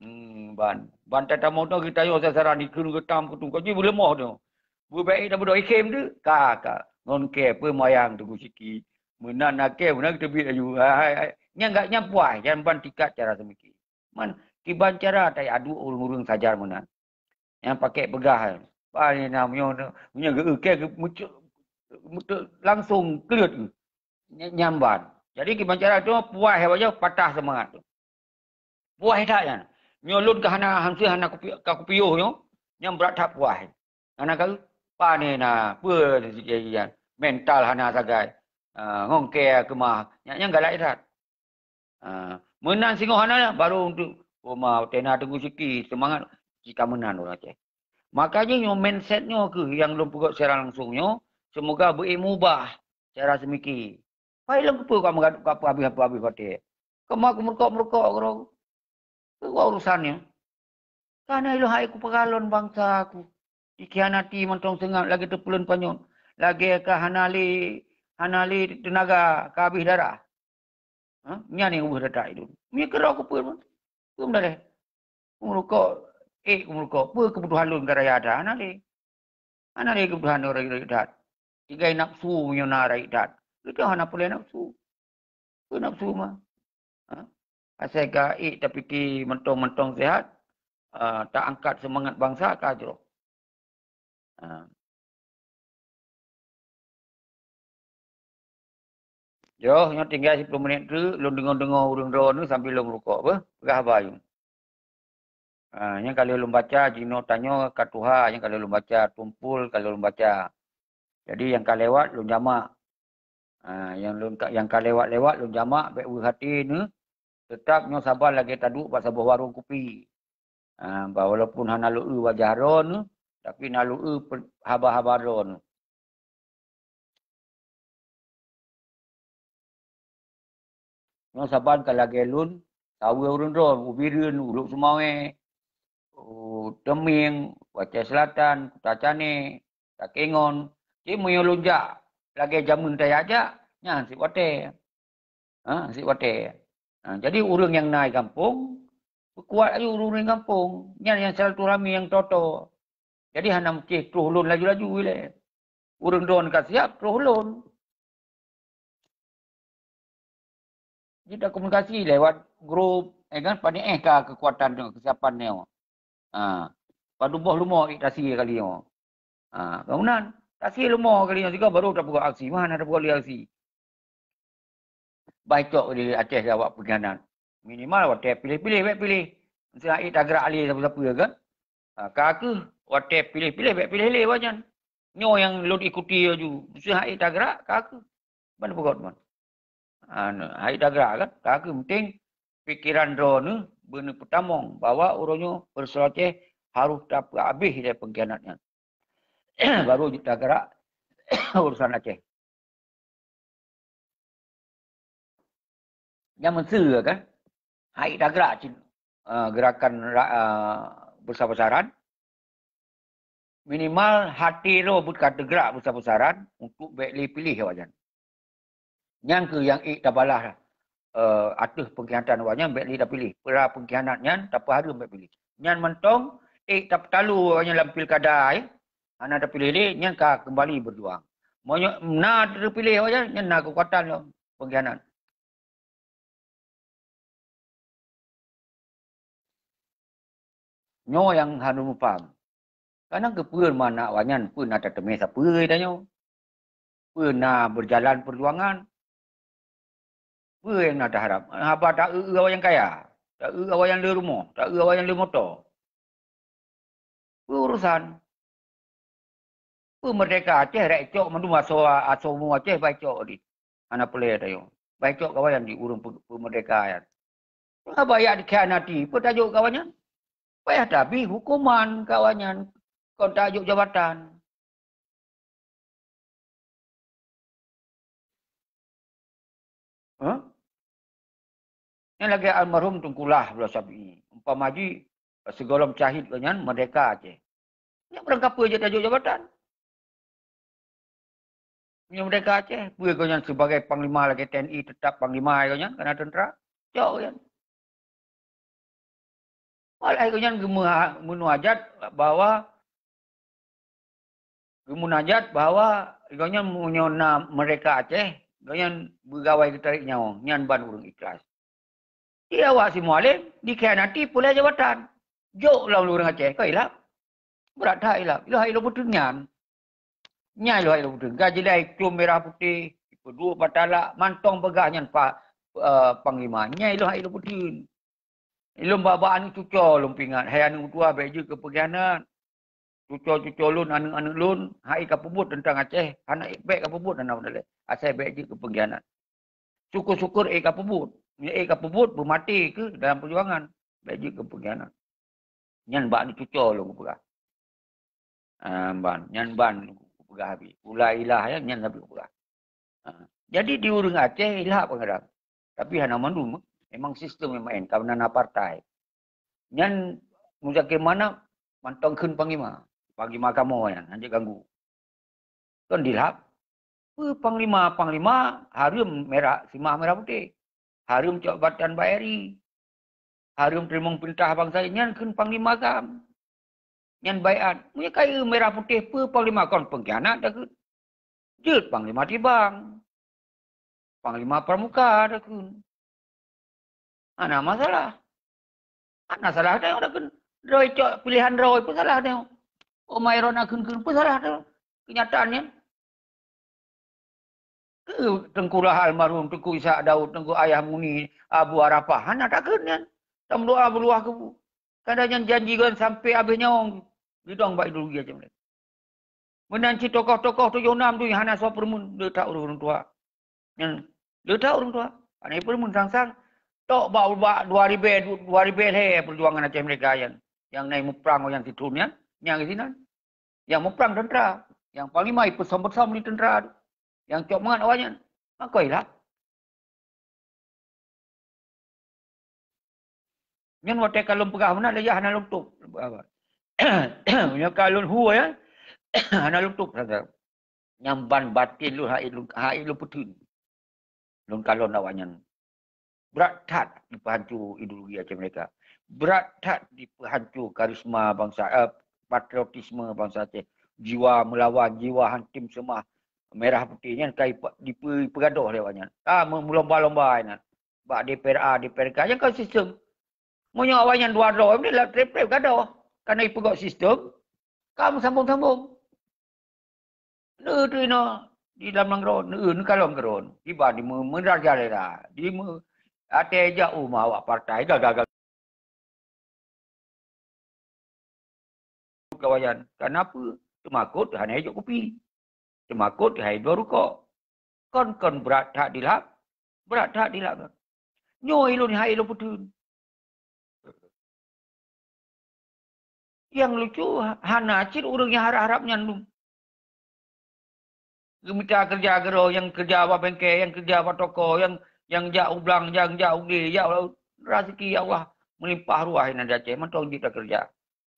Hmm, ban. Ban tatamong nyoe geutanyoe sasaran dikheun geutam keutung. Ka jih beuleumoh nyoe. Beubek ita beudôh ikhém teuh. Ka, ka. Ngon kée peumayang Teungku Siki. Meunan na kée, meunan geuteubiet laju. Hai, hai, hai. Nyang gak nyang puai, nyang ban tingkat cara seumiki. Man, kiban cara tai aduek ureuëng-ureuëng sajan meunan. Nyang pakai peugah. Bah, ni na meunyoe, meunyoe geu-, kée geu-, mucuk, mucuk langsung kleuet geuh. Nya-, nyan ban. Jadi kiban cara tu puai hai baca patah seumangat tu. Puai that nyan. Nyoe lôn ka hana hanse hana kupi-, ka kupiôh nyoe, nyang brat that puai. Hana ka pane na, peue sikit nyan. Mental hana sagai. Ah, ngong kée keumah. Nyan, nyan galak that. Ah, meunan singoh hana, baru untuk, oh, ma, tena Teungku Siki, seumangat, jika meunan ureuëng Aceh. Makanya nyoe mindset nyoe keuh nyang lôn peugot secara langsung nyoe, semoga beu mubah cara seumiki. Pai lôn keupeue ka meugadôh ka peuhabéh-habéh watée. Keuma keumeurukok-meurukok keudroe. Keu urusan nyoe. Kana ilôn hai kupeugah lôn bansa ku. Dikhianati mantong seungab lagée teupeulon panyöt. Lagée ka hana lé, hana lé teunaga, ka habéh darah. Ha? Nyan nyang ubeuh that-that ilôn. Meunyoe keudroe keupeue mantong. Peue meudaléh? Keumeurukok, ék keumeurukok. Peue keubutuhan lôn ka raya that? Hana lé. Hana lé keubutuhan lôn rayeuk-rayeuk that. Tinggai nafsu meunyoe na rayeuk that. Geutanyoe hana peureulée nafsu. Peue nafsu ma? Ha? Asai ka ék tapike mantong-mantong seuhat, ah, taangkat seumangat bansa ka jroh. Ha. Jroh, nyoe tinggai siploh menit teuk, lôn deungoe-deungoe ureuëng droeneuh sambil lôn meurukok, beuh, peugah haba yum. Ah, nyang ka lheueh lôn baca, jinoe tanyoe ka tuha, nyang ka lheueh lôn baca, tumpul ka lheueh lôn baca. Jadi, nyang ka lewat, lôn jamak. Ah, nyang lôn ka, nyang ka lewat-lewat, lôn jamak, bék weueh até neuh. Teutap nyoe saban lagée taduek bak saboh warong kupi. Ah, bah walaupun hana lôn eu wajah droeneuh, tapi na lôn eu pe-, haba-haba droeneuh. Nyoe saban ka lagée lôn, saweue ureuëng droe, u Bireuen, u Lhokseumawe, u Teumieng, u Aceh Selatan, Kuta Cane, Takengon. Cit meunyoe lôn jak lagée jameun tajak-jak, nyan sit watée. Ha, sit watée. Ha, jadi ureuëng nyang na i gampông, peukuat laju ureuëng-ureuëng gampông. Nyan nyang silaturahmi nyang toe-toe. Jadi hana meusti troh lôn laju-laju ilée. Ureuëng droeneuh ka siab, troh lôn. Kita komunikasi lewat grup, eh kan, pané éh ka keukuatan nyoe, keusiapan nyoe. Ha. Padub boh leumo ék tasie kali nyoe. Ha, bangunan. Tasie leumo kali nyoe sigoe baru tapeugot aksi. Mah hana tapeugot lé aksi. Bah cok di Aceh awak pengkhianat. Minimal watée piléh-piléh, bék piléh. Meusti hana ék tagrak lé sapeue-sapeue kan. Ha, ka kheueh watée piléh-piléh, bék piléh lé awak nyan. Nyoe nyang lôn ikuti laju. Meusti hana ék tagrak, ka kheueh. Ban peugét ban. Anu, hai dagra kan, ka kheueh penting pikiran droeneuh beuneuh peutamong bahwa uroe nyoe peusoalan Aceh harôh tapeuhabéh lé pengkhianat nyan. Baru jeuet tagrak urusan Aceh. Nyang meuseu kan, hai tagrak cit, eh, gerakan ra-, eh, besar-besaran, minimal até droe beuka teugerak besar-besaran untuk bék lé piléh awaknyan. Nyan kheueh nyang ék tabalah, eh, ateueh pengkhianatan awaknyan bék lé tapiléh. Peura pengkhianat nyan tapeuhareuem bék piléh. Nyan mantong ék tapeutalo awaknyan lam pilkada, eh, hana tapiléh lé, nyan ka keumbali beujuang. Meunyoe na teupiléh awaknyan, nyan na keukuatan lom pengkhianat. Nyoe nyang harôh mupaham. Kadang keupeue mana awaknyan peue na tateumé sapeue tanyoe? Peue na beujalan peujuangan? Peue nyang na taharab? Haba ta-eu-eu awaknyan kaya, ta-eu awaknyan le rumoh, ta-eu awaknyan le moto. Peue urusan? Peue meurdeka Aceh, rakyat cok mandum asoe, asoe mu Aceh bai cok di. Hana peulée tanyoe. Bai cok kawan di ureuëng peu-, peumeurdeka nyan. Mengapa yak dikhianati? Peue tajok kawan nyan? Payah tabri hukuman kawan nyan. Kon tajok jabatan. Huh? Nyan lagée almarhum Teungku Lah Abdullah Syafi'i. Umpama jih, sigohlom syahid geuh nyan meurdeka Aceh. Nyan barangkapeue jeuet tajok jabatan. Meunyoe meurdeka Aceh, peue geuh nyan sibagai panglima lagée T N I, teutap panglima geuh nyan, kana teuntra. Cok geuh nyan. Malah geuh nyan geumeuha-, meumunajat bahwa, geumunajat bahwa gobnyan meunyoe na meurdeka Aceh, gobnyan beugawai geutarek nyawöng, nyan ban ureuëng ikhlas. Di awak si Mualem dikhianati peulée jabatan. Jok lom ureuëng Aceh, ka ilab. Brat that ilab. Ilab hai lôn peuteun nyan. Nyai lôn hai lôn peuteun. Ka jilai cong mirah putéh, ipeuduek bak talak, mantong peugah nyan pa-, eh, panglima. Nyai lôn hai lôn peuteun. Ilôn bak-bak aneuëk cuco lôn peuingat, hai aneuëk meutuah bék jeuet keu peungkhianat. Cuco-cuco lôn, aneuëk-aneuëk lôn, hai ka peubuet teuntang Aceh, hana bék ka peubuet hana udalée. Asai bék jeuet keu peungkhianat. Syukur-syukur ék ka peubuet. Meunyoe ék ka peubuet, beumaté keuh dalam peujuangan. Bék jeuet keu peungkhianat. Nyan bak aneuëk cuco lôn kupeugah. Ah, ban, nyan ban kupeugah habéh. Pula ilah ya, nyan habéh kupeugah. Ha. Jadi di ureuëng Aceh ilah peungadang. Tapi hana mandum, memang sistem yang main, karena na partai. Nyan Muzakir Manaf mantong kheun panglima. Panglima kamoe nyan, hanjeuet ganggu. Kon dilhab. Peue panglima-panglima hareuem mirah, simah mirah putéh. Hareuem cok batan bayari. Hareuem teurimong peurintah bansa nyan kheun panglima GAM. Nyan baiat. Meunyoe kayée mirah putéh peue panglima kon peungkhianat takheun. Jeuet panglima tibang. Panglima pramuka takheun. Hana masalah. Hana salah tanyoe takheun. Droe cok pilihan droe peue salah tanyoe. Omai rot na kheun-kheun peue salah tanyoe. Keunyataan nyan. Keu Teungku Lahai almarhum, Teungku Ishak Daud, Teungku Ayah Muni, Abu Arafah, hana takheun nyan. Tameudoa beuluwah keu bu. Kada nyan janji geuh sampai habéh nyawöng. Gidong bak ideologi macam nyan. Meunan cit tokoh-tokoh tujoh nam tu hana soe peureumeun, le that ureuëng tuha. Nyan, le that ureuëng tuha. Hana peureumeun sang-sang. Tok bak, bak dua ribée, dua ribée lhée peujuangan Aceh Merdeka nyan. Nyang na muprang nyang sitrun nyan, nyang sinan. Nyang muprang teuntra, nyang panglima ipeusom-peusom di teuntra tu. Nyang cok mangat awaknyan. Maka ilah. Nyan watée ka lôn peugah meunan, lé hana lôn tôb. Nyoe ka lôn hu ya, hana lôn tôb sagai. Nyang ban batin lôn hai lôn, hai lôn peuteun. Lôn kalon awaknyan. Brat that dipeuhanco ideologi Aceh Merdeka. Brat that dipeuhanco karisma bansa, eh, patriotisme bansa Aceh. Jiwa meulawan, jiwa hantom seumah merah putih nyan ka ipe-, dipe-, ipeugadôh lé awaknyan. Ka meu-, meulomba-lomba inan. bak D P R A, D P R K, nyang kon sistem. Meunyoe awaknyan dua droe, meunan lam treb-treb gadoh. Karena ipeugöt sistem, ka meusambong-sambong. Neu teuh inoe di dalam nanggroe, neu, neukalon keudroe. Iban di meu-, meuraja lera, di meu-, até jak uma awak partai, dah gagal. Kawajan, kenapa? Teumakot hana ijok kupi. Teumakot hai dua rukok. Kon, kon brat that dilap, brat that dilap. Nyoe ilôn hai ilôn peutheun. Nyang lucu, hana cit ureuëng nyang harab-harab nyan lom. Geumita keureuja keudroe, nyang keureuja bak bengke, nyang keureuja bak toko, nyang, nyang jak u blang, nyang jak u glé, jak u laôt. Raseuki Allah meulimpah ruah inan di Aceh, mantong jeuet takeureuja.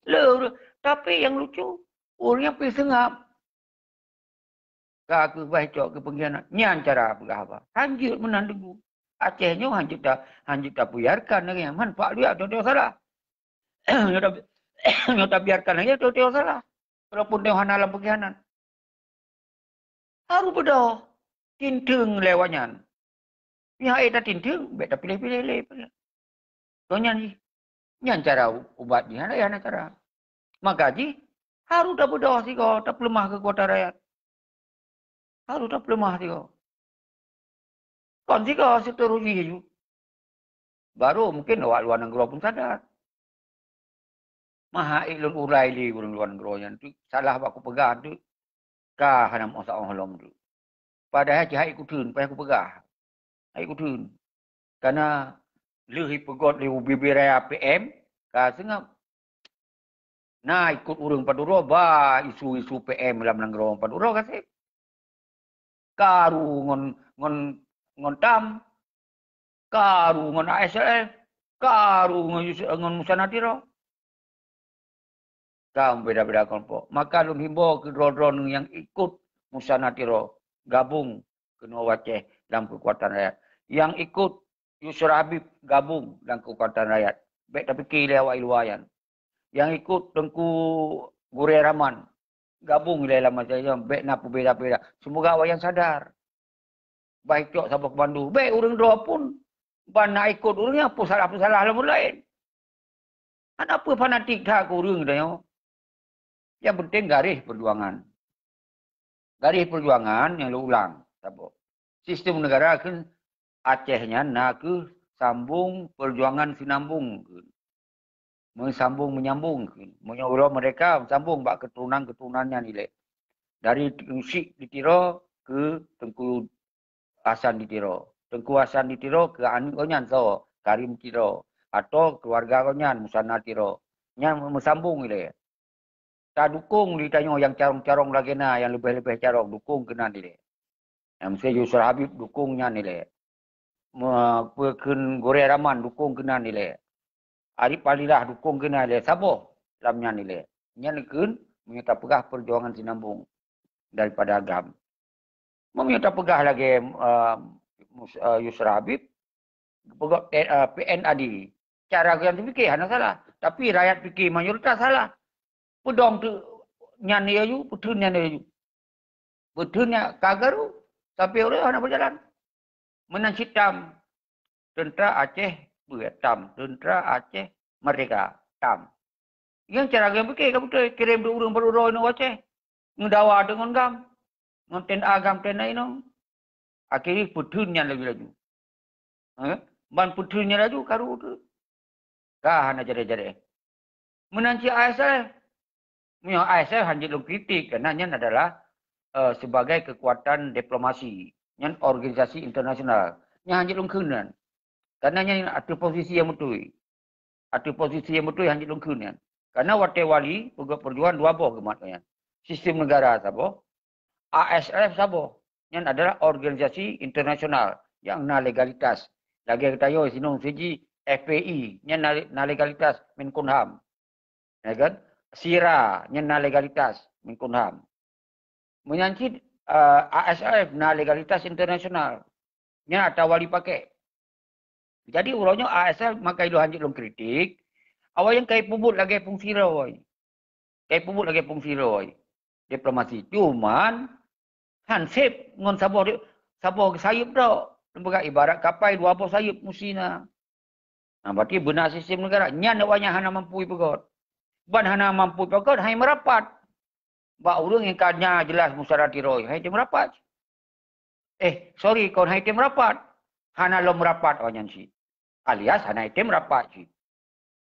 Le ureuëng, tapi nyang lucu, ureuëng nyang pih seungab. Ka keuh bah cok keu peungkhianat. Nyan cara peugah haba. Hanjeuet meunan teunggu. Aceh nyoe hanjeuet ta, hanjeuet tabiarkan lagée nyan. Man pak luya teuh salah. Nyoe ta, nyoe tabiarkan lagée teuh salah. Walaupun teuh hana lam peungkhianat. Harôh beudôh. Tinteung lewat nyan. Pihak ék tatinteung, bék tapiléh-piléh lé. Kon nyan jih. Nyan cara u-, ubat jih, hana, hana cara. Maka jih, harôh tabeudôh sigoe, tapeuleumah keukuatan rakyat. Harôh tapeuleumah sigoe. Kon sigoe seterus jih aju. Baru mungkin awak luwa nanggroe pun sadar. Maha ék lôn urai lé ureuëng luwa nanggroe nyan tu, salah bak kupeugah tu, ka hana meusaboh lom tu. Padahai cit hai kutheun, payah kupeugah. Hai kutheun. Karena lheueh ipeugöt lé ubé-bé raya P M, ka seungab. Na ikot ureuëng padub droe ba isu-isu P M lam nanggroe padub droe ka seb. Karu ngon, ngon, ngon tam, karu ngon A S L F, karu ngon Yus-, ngon Musana Tiro. Ka beda-beda kelompok. Maka lôn himbau keu droe-droe nyang ikot Musana Tiro, gabong keunoe u Aceh lam keukuatan rakyat. Nyang ikot Yusra Habib, gabong lam keukuatan rakyat. Bék tapike lé awak i luwa nyan. Nyang ikot Teungku Gurée Rahman, gabong ilée lam masyarakat, bék na peubeda-beda. Seumoga awaknyan sadar. Bah icok saboh keumandu. Bék ureuëng droe pun ban na ikot ureuëng nyang peusalah-peusalah lom ureuëng laén. Hana peue fanatik that keu ureuëng geutanyoe. Nyang penting garéh peujuangan. Garéh peujuangan nyang lôn ulang saboh. Sistem negara kheun Aceh nyan na kheueh sambong peujuangan sinambong kheun. Meusambong meunyambong kheun. Meunyoe uroe merdeka meusambong bak keuturonan-keuturonan nyan ilée. Dari Teungku Syik di Tiro keu Teungku Hasan di Tiro. Teungku Hasan di Tiro keu aneuk geuh nyan soe, Karim Tiro. Atau keuluwarga geuh nyan Musana Tiro. Nyan meusambong ilée. Tadukong di tanyoe nyang carông-carông lagée na, nyang leubeh-leubeh carông, dukong keunan ilée. Nyang miseue Yusra Habib dukong nyan ilée. Me-, peue kheun Gurée Rahman dukong keunan ilée. Arif Fadillah dukong keunan ilée. Saboh lam nyan ilée. Nyan kheun meunyoe tapeugah peujuangan sinambong daripada GAM. Meunyoe tapeugah lagée, eh, Mus-, eh, Yusra Habib, peugah, eh, P N A D. Cara geuh nyang teupike hana salah, tapi rakyat pike mayoritas salah. Peudong tu nyan laju, peutheun nyan laju. Peutheun nyan ka garu, tapi ureuëng hana beujalan. Meunan cit tam, teuntra Aceh, peue tam, teuntra Aceh merdeka, tam. Nyang cara geuh pike ka beutôi, kirém dua ureuëng baru droe nyoe u Aceh. Ngeudawa deungon GAM. Ngon T N A GAM T N A inong. Akhé peutheun nyan laju-laju. Eh? Ban peutheun nyan laju karu tu. Ka hana jadeh-jadeh. Meunan cit A S L. Meunyoe A S L hanjeuet lôn kritik, karena nyan adalah, eh, sebagai kekuatan diplomasi. Nyan organisasi internasional. Nyan hanjeuet lôn kheun nyan. Karena nyan ateueh posisi nyang beutôi. Ateueh posisi nyang beutôi hanjeuet lôn kheun nyan. Karena watée wali, peugét peujuangan dua boh geumat nyan. Sistem negara saboh, A S L F saboh. Nyan adalah organisasi internasional nyang na legalitas. Lagée geutanyoe sinong siji F P I, nyan na, na legalitas Menkumham. Ya kan? SIRA, nyan na legalitas Menkumham. Meunyan cit, eh, A S L F na legalitas internasional. Nyan atra wali pakék. Jadi, uroe nyoe A S L maka ilôn hanjeuet lôn kritik, awaknyan ka ipeubuet lagée fungsi droe. Ka ipeubuet lagée fungsi droe. Diplomasi. Cuman, han sép ngon saboh di-, saboh geusayeup droe. Lôn peugah ibarat kapai dua boh sayeuep musti na. Nah, berarti beuna sistem negara. Nyan awaknyan hana mampu ipeugöt. Ban hana mampu ipeugöt, hai meurapat. Bak ureuëng nyang ka nya jeulaih musyawarah tiroe, hai tem rapat. Eh, sorry, kon hai tem rapat. Hana lom rapat awaknyan cit. Alias hana tem rapat cit.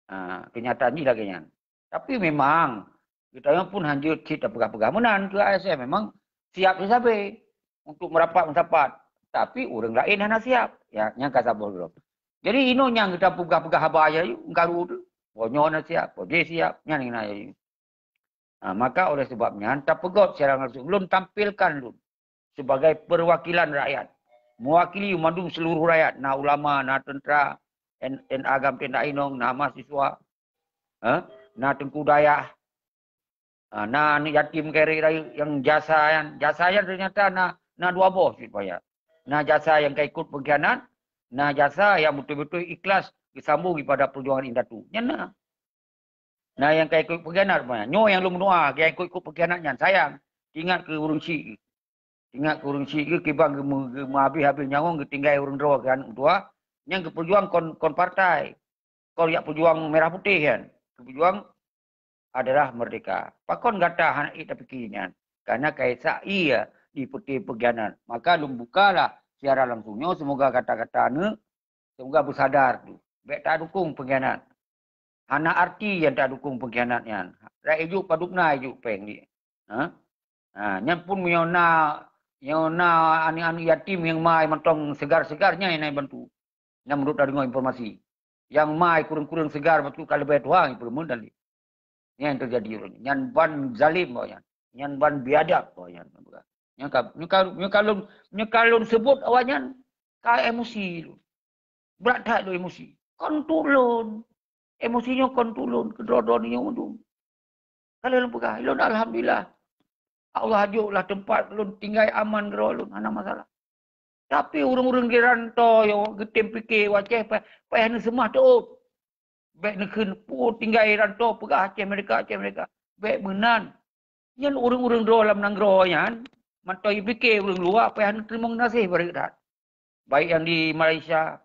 Ha, kenyataan jih lagée nyan. Tapi memang, geutanyoe pun hanjeuet cit tapeugah-peugah meunan keu A S M. Memang siap sabe untuk meurapat meusapat. Tapi ureuëng laén hana siap. Ya, nyang ka saboh droe. Jadi, inoe nyang geutanyoe peugah-peugah haba ayah yu, karu tu. Boh nyoe na siap, boh jih siap, nyan na ayah yu. Ha, maka oleh sebab nyan, tapeugöt siaran langsung. Lôn tampilkan lôn sebagai perwakilan rakyat. Mewakili mandum seluruh rakyat. Na ulama, na tentera, N- NA GAM tenda inong, na mahasiswa, ha? Na teungku dayah, ha, na aneuk yatim kere rayeuk yang jasa yan. Jasa yan ternyata na, na dua boh cit payah. Na jasa yang ka ikut pengkhianat, na jasa yang betul-betul ikhlas disambung daripada perjuangan indatu. Nyan na. Nah, nyang ka ikut pengkhianat banyak. Nyoe nyang lôn meudoa, nyang ikut-ikut pengkhianat nyan sayang. Ingat keu ureuëng syik. Ingat keu ureuëng syik geuh kiban geumeuhabéh-habéh nyawöng geutinggai ureuëng droe keu aneuk dua nyang geupeujuang kon, kon partai. Kon jak peujuang merah putih kan. Geupeujuang adalah merdeka. Pakon gata hana ék tapike nyan? Karena kaisa iya di peuti pengkhianat. Maka lôn bukalah siaran langsung nyoe, semoga gata-gata aneuk semoga beusadar tu. Bék tadukung pengkhianat. Hana arti nyang tadukung pengkhianat nyan. Rak ijuk padubna ijuk péng ni. Ha? Ha, nyan pun meunyoe na, meunyoe na aneuk-aneuk yatim nyang mai mantong segar-segar nyan nyang bantu. Nyang meunurot tadeungoe informasi. Nyang mai kureueng-kureueng segar bacut ka leubeh tuha nyang peureumeun dan nyan teujadi ureuëng. Nyan ban zalim awaknyan. Nyan ban biadab awaknyan. Nyan ka, nyan ka, nyan ka lôn, nyan ka lôn sebut awaknyan ka emosi lôn. Brat that lôn emosi. Kon tulôn. Emosi nyoe kon tulôn, keudroe-droe nyoe mandum. Ka lheueh lôn peugah, lôn alhamdulillah. Allah jok lah teumpat lôn tinggai aman keudroe lôn, hana masalah. Tapi ureuëng-ureuëng di rantau nyoe geutem pike u Aceh payah, payah neuseumah teuôt. Bék neukheun peue tinggai rantau peugah Aceh merdeka, Aceh merdeka. Bék meunan. Nyan ureuëng-ureuëng droe lam nanggroe nyan, mantong jipike ureuëng luwa payah neuteurimong gaséh bareuet that. Baik nyang di Malaysia,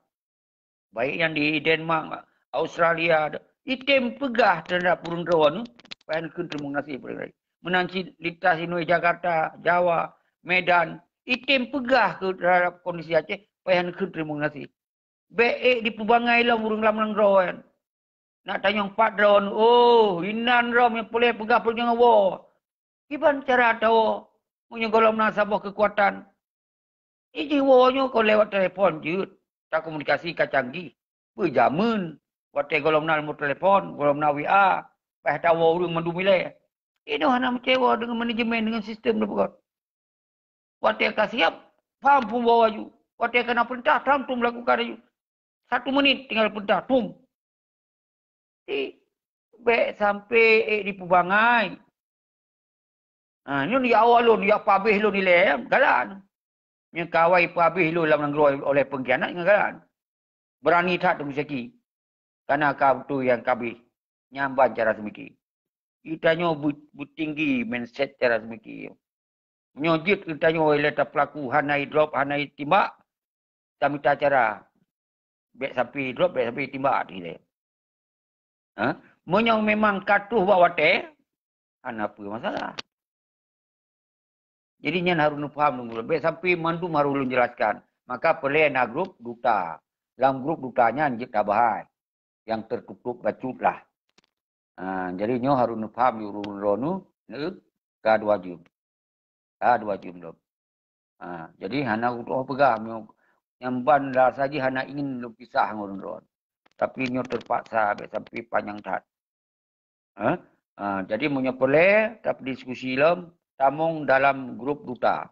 baik nyang di Denmark, Australia, item peugah teuhadap ureuëng droe nyoe, payah neukheun teurimong gaséh bareuet that. Meunan cit lintas inoi Jakarta, Jawa, Medan, item peugah keu teuhadap kondisi Aceh, payah neukheun teurimong gaséh. Bék ék dipeubangai lom ureuëng lam nanggroe nyan. Nak tanyong pat droe, oh, inan droe nyang puléh peugah peureujuangan woe. Kiban cara tawoe meunyoe gohlom na saboh keukuatan? Ijih woe nyoe kon lewat telepon jeuet, takomunikasi ka canggih. Beujameun watée gohlom na nomor telepon, gohlom na W A, bah tawoe ureuëng mandum ilée. Inoe hana meucue deungon manajemen, deungon sistem neupeugah. Watée ka siab, pham peubawa laju. Watée ka na peurintah, tham tum lakukan laju. Satu menit tinggal peurintah, tum. Jadi, bék sampai ék dipeubangai. Ha, nyoe ya awak lôn, ya pabéh lôn ilée, galan. Nyang kawai pabéh lôn lam nanggroe oleh pengkhianat ngon galan. Berani that teumeusyaki. Karena ka beutôi nyang kabéh. Nyan ban cara seumiki. Geutanyoe beutinggi mindset cara seumiki. Meunyoe jeuet geutanyoe lé tapelaku hana idrop, hana itimbak, tamita cara. Bék sampai idrop, bék sampai itimbak ilée. Ha? Meunyoe memang ka troh bak watée, hana peue masalah. Jadi nyan harôh neupaham lôn, bék sampai mandum harôh lôn jelaskan. Maka peureulée na grup duta. Lam grup duta nyan jeuet tabahai. Nyang tertutup bacut lah. Ha, jadi nyoe harôh neupaham di ureuëng droeneuh, ka dua jeuem. Ka dua jeuem lom. Ha, jadi hana kutuoh peugah nyoe nyang ban rasa jih hana ingin lôn pisah ngon droen. Tapi nyoe terpaksa bék sampai panyang that. Ha? Ha, jadi meunyoe peureulée tapeudiskusi lom, tamong dalam grup duta.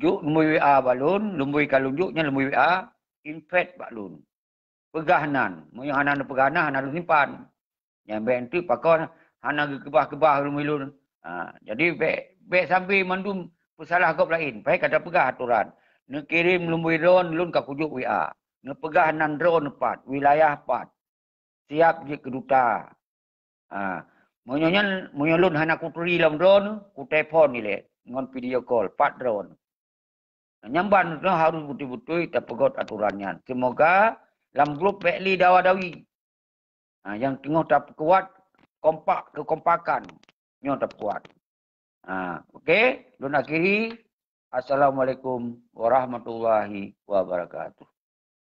Juk lumboi W A bak lôn, lumboi ka lôn juk nyan lumboi W A, invite bak lôn. Peugah nan, meunyoe hana neupeugah nan, hana lôn simpan. Nyang bék enteuk pakon hana geukeubah-keubah lumboi lôn. Ha, jadi bék, bék sampai mandum peusalah gob laén, payah ka tapeugah atoran. Neukirém lumboi droen lôn ka kujok W A. Neupeugah nan droen pat, wilayah pat. Siap jeuet keu duta. Ha, meunyoe nyan, meunyoe lôn hana kuturi lam droen, kutelepon ilée ngon video call, pat droen. Nyang ban tu harus beutôi-beutôi tapeugot aturan nyan. Semoga lam grup bèk lé dawa-dawi. Ha, nyang teungoh tapeukuat kompak, keukompakan nyoe tapeukuat. Ha, oke, lôn akhiri. Assalamualaikum warahmatullahi wabarakatuh.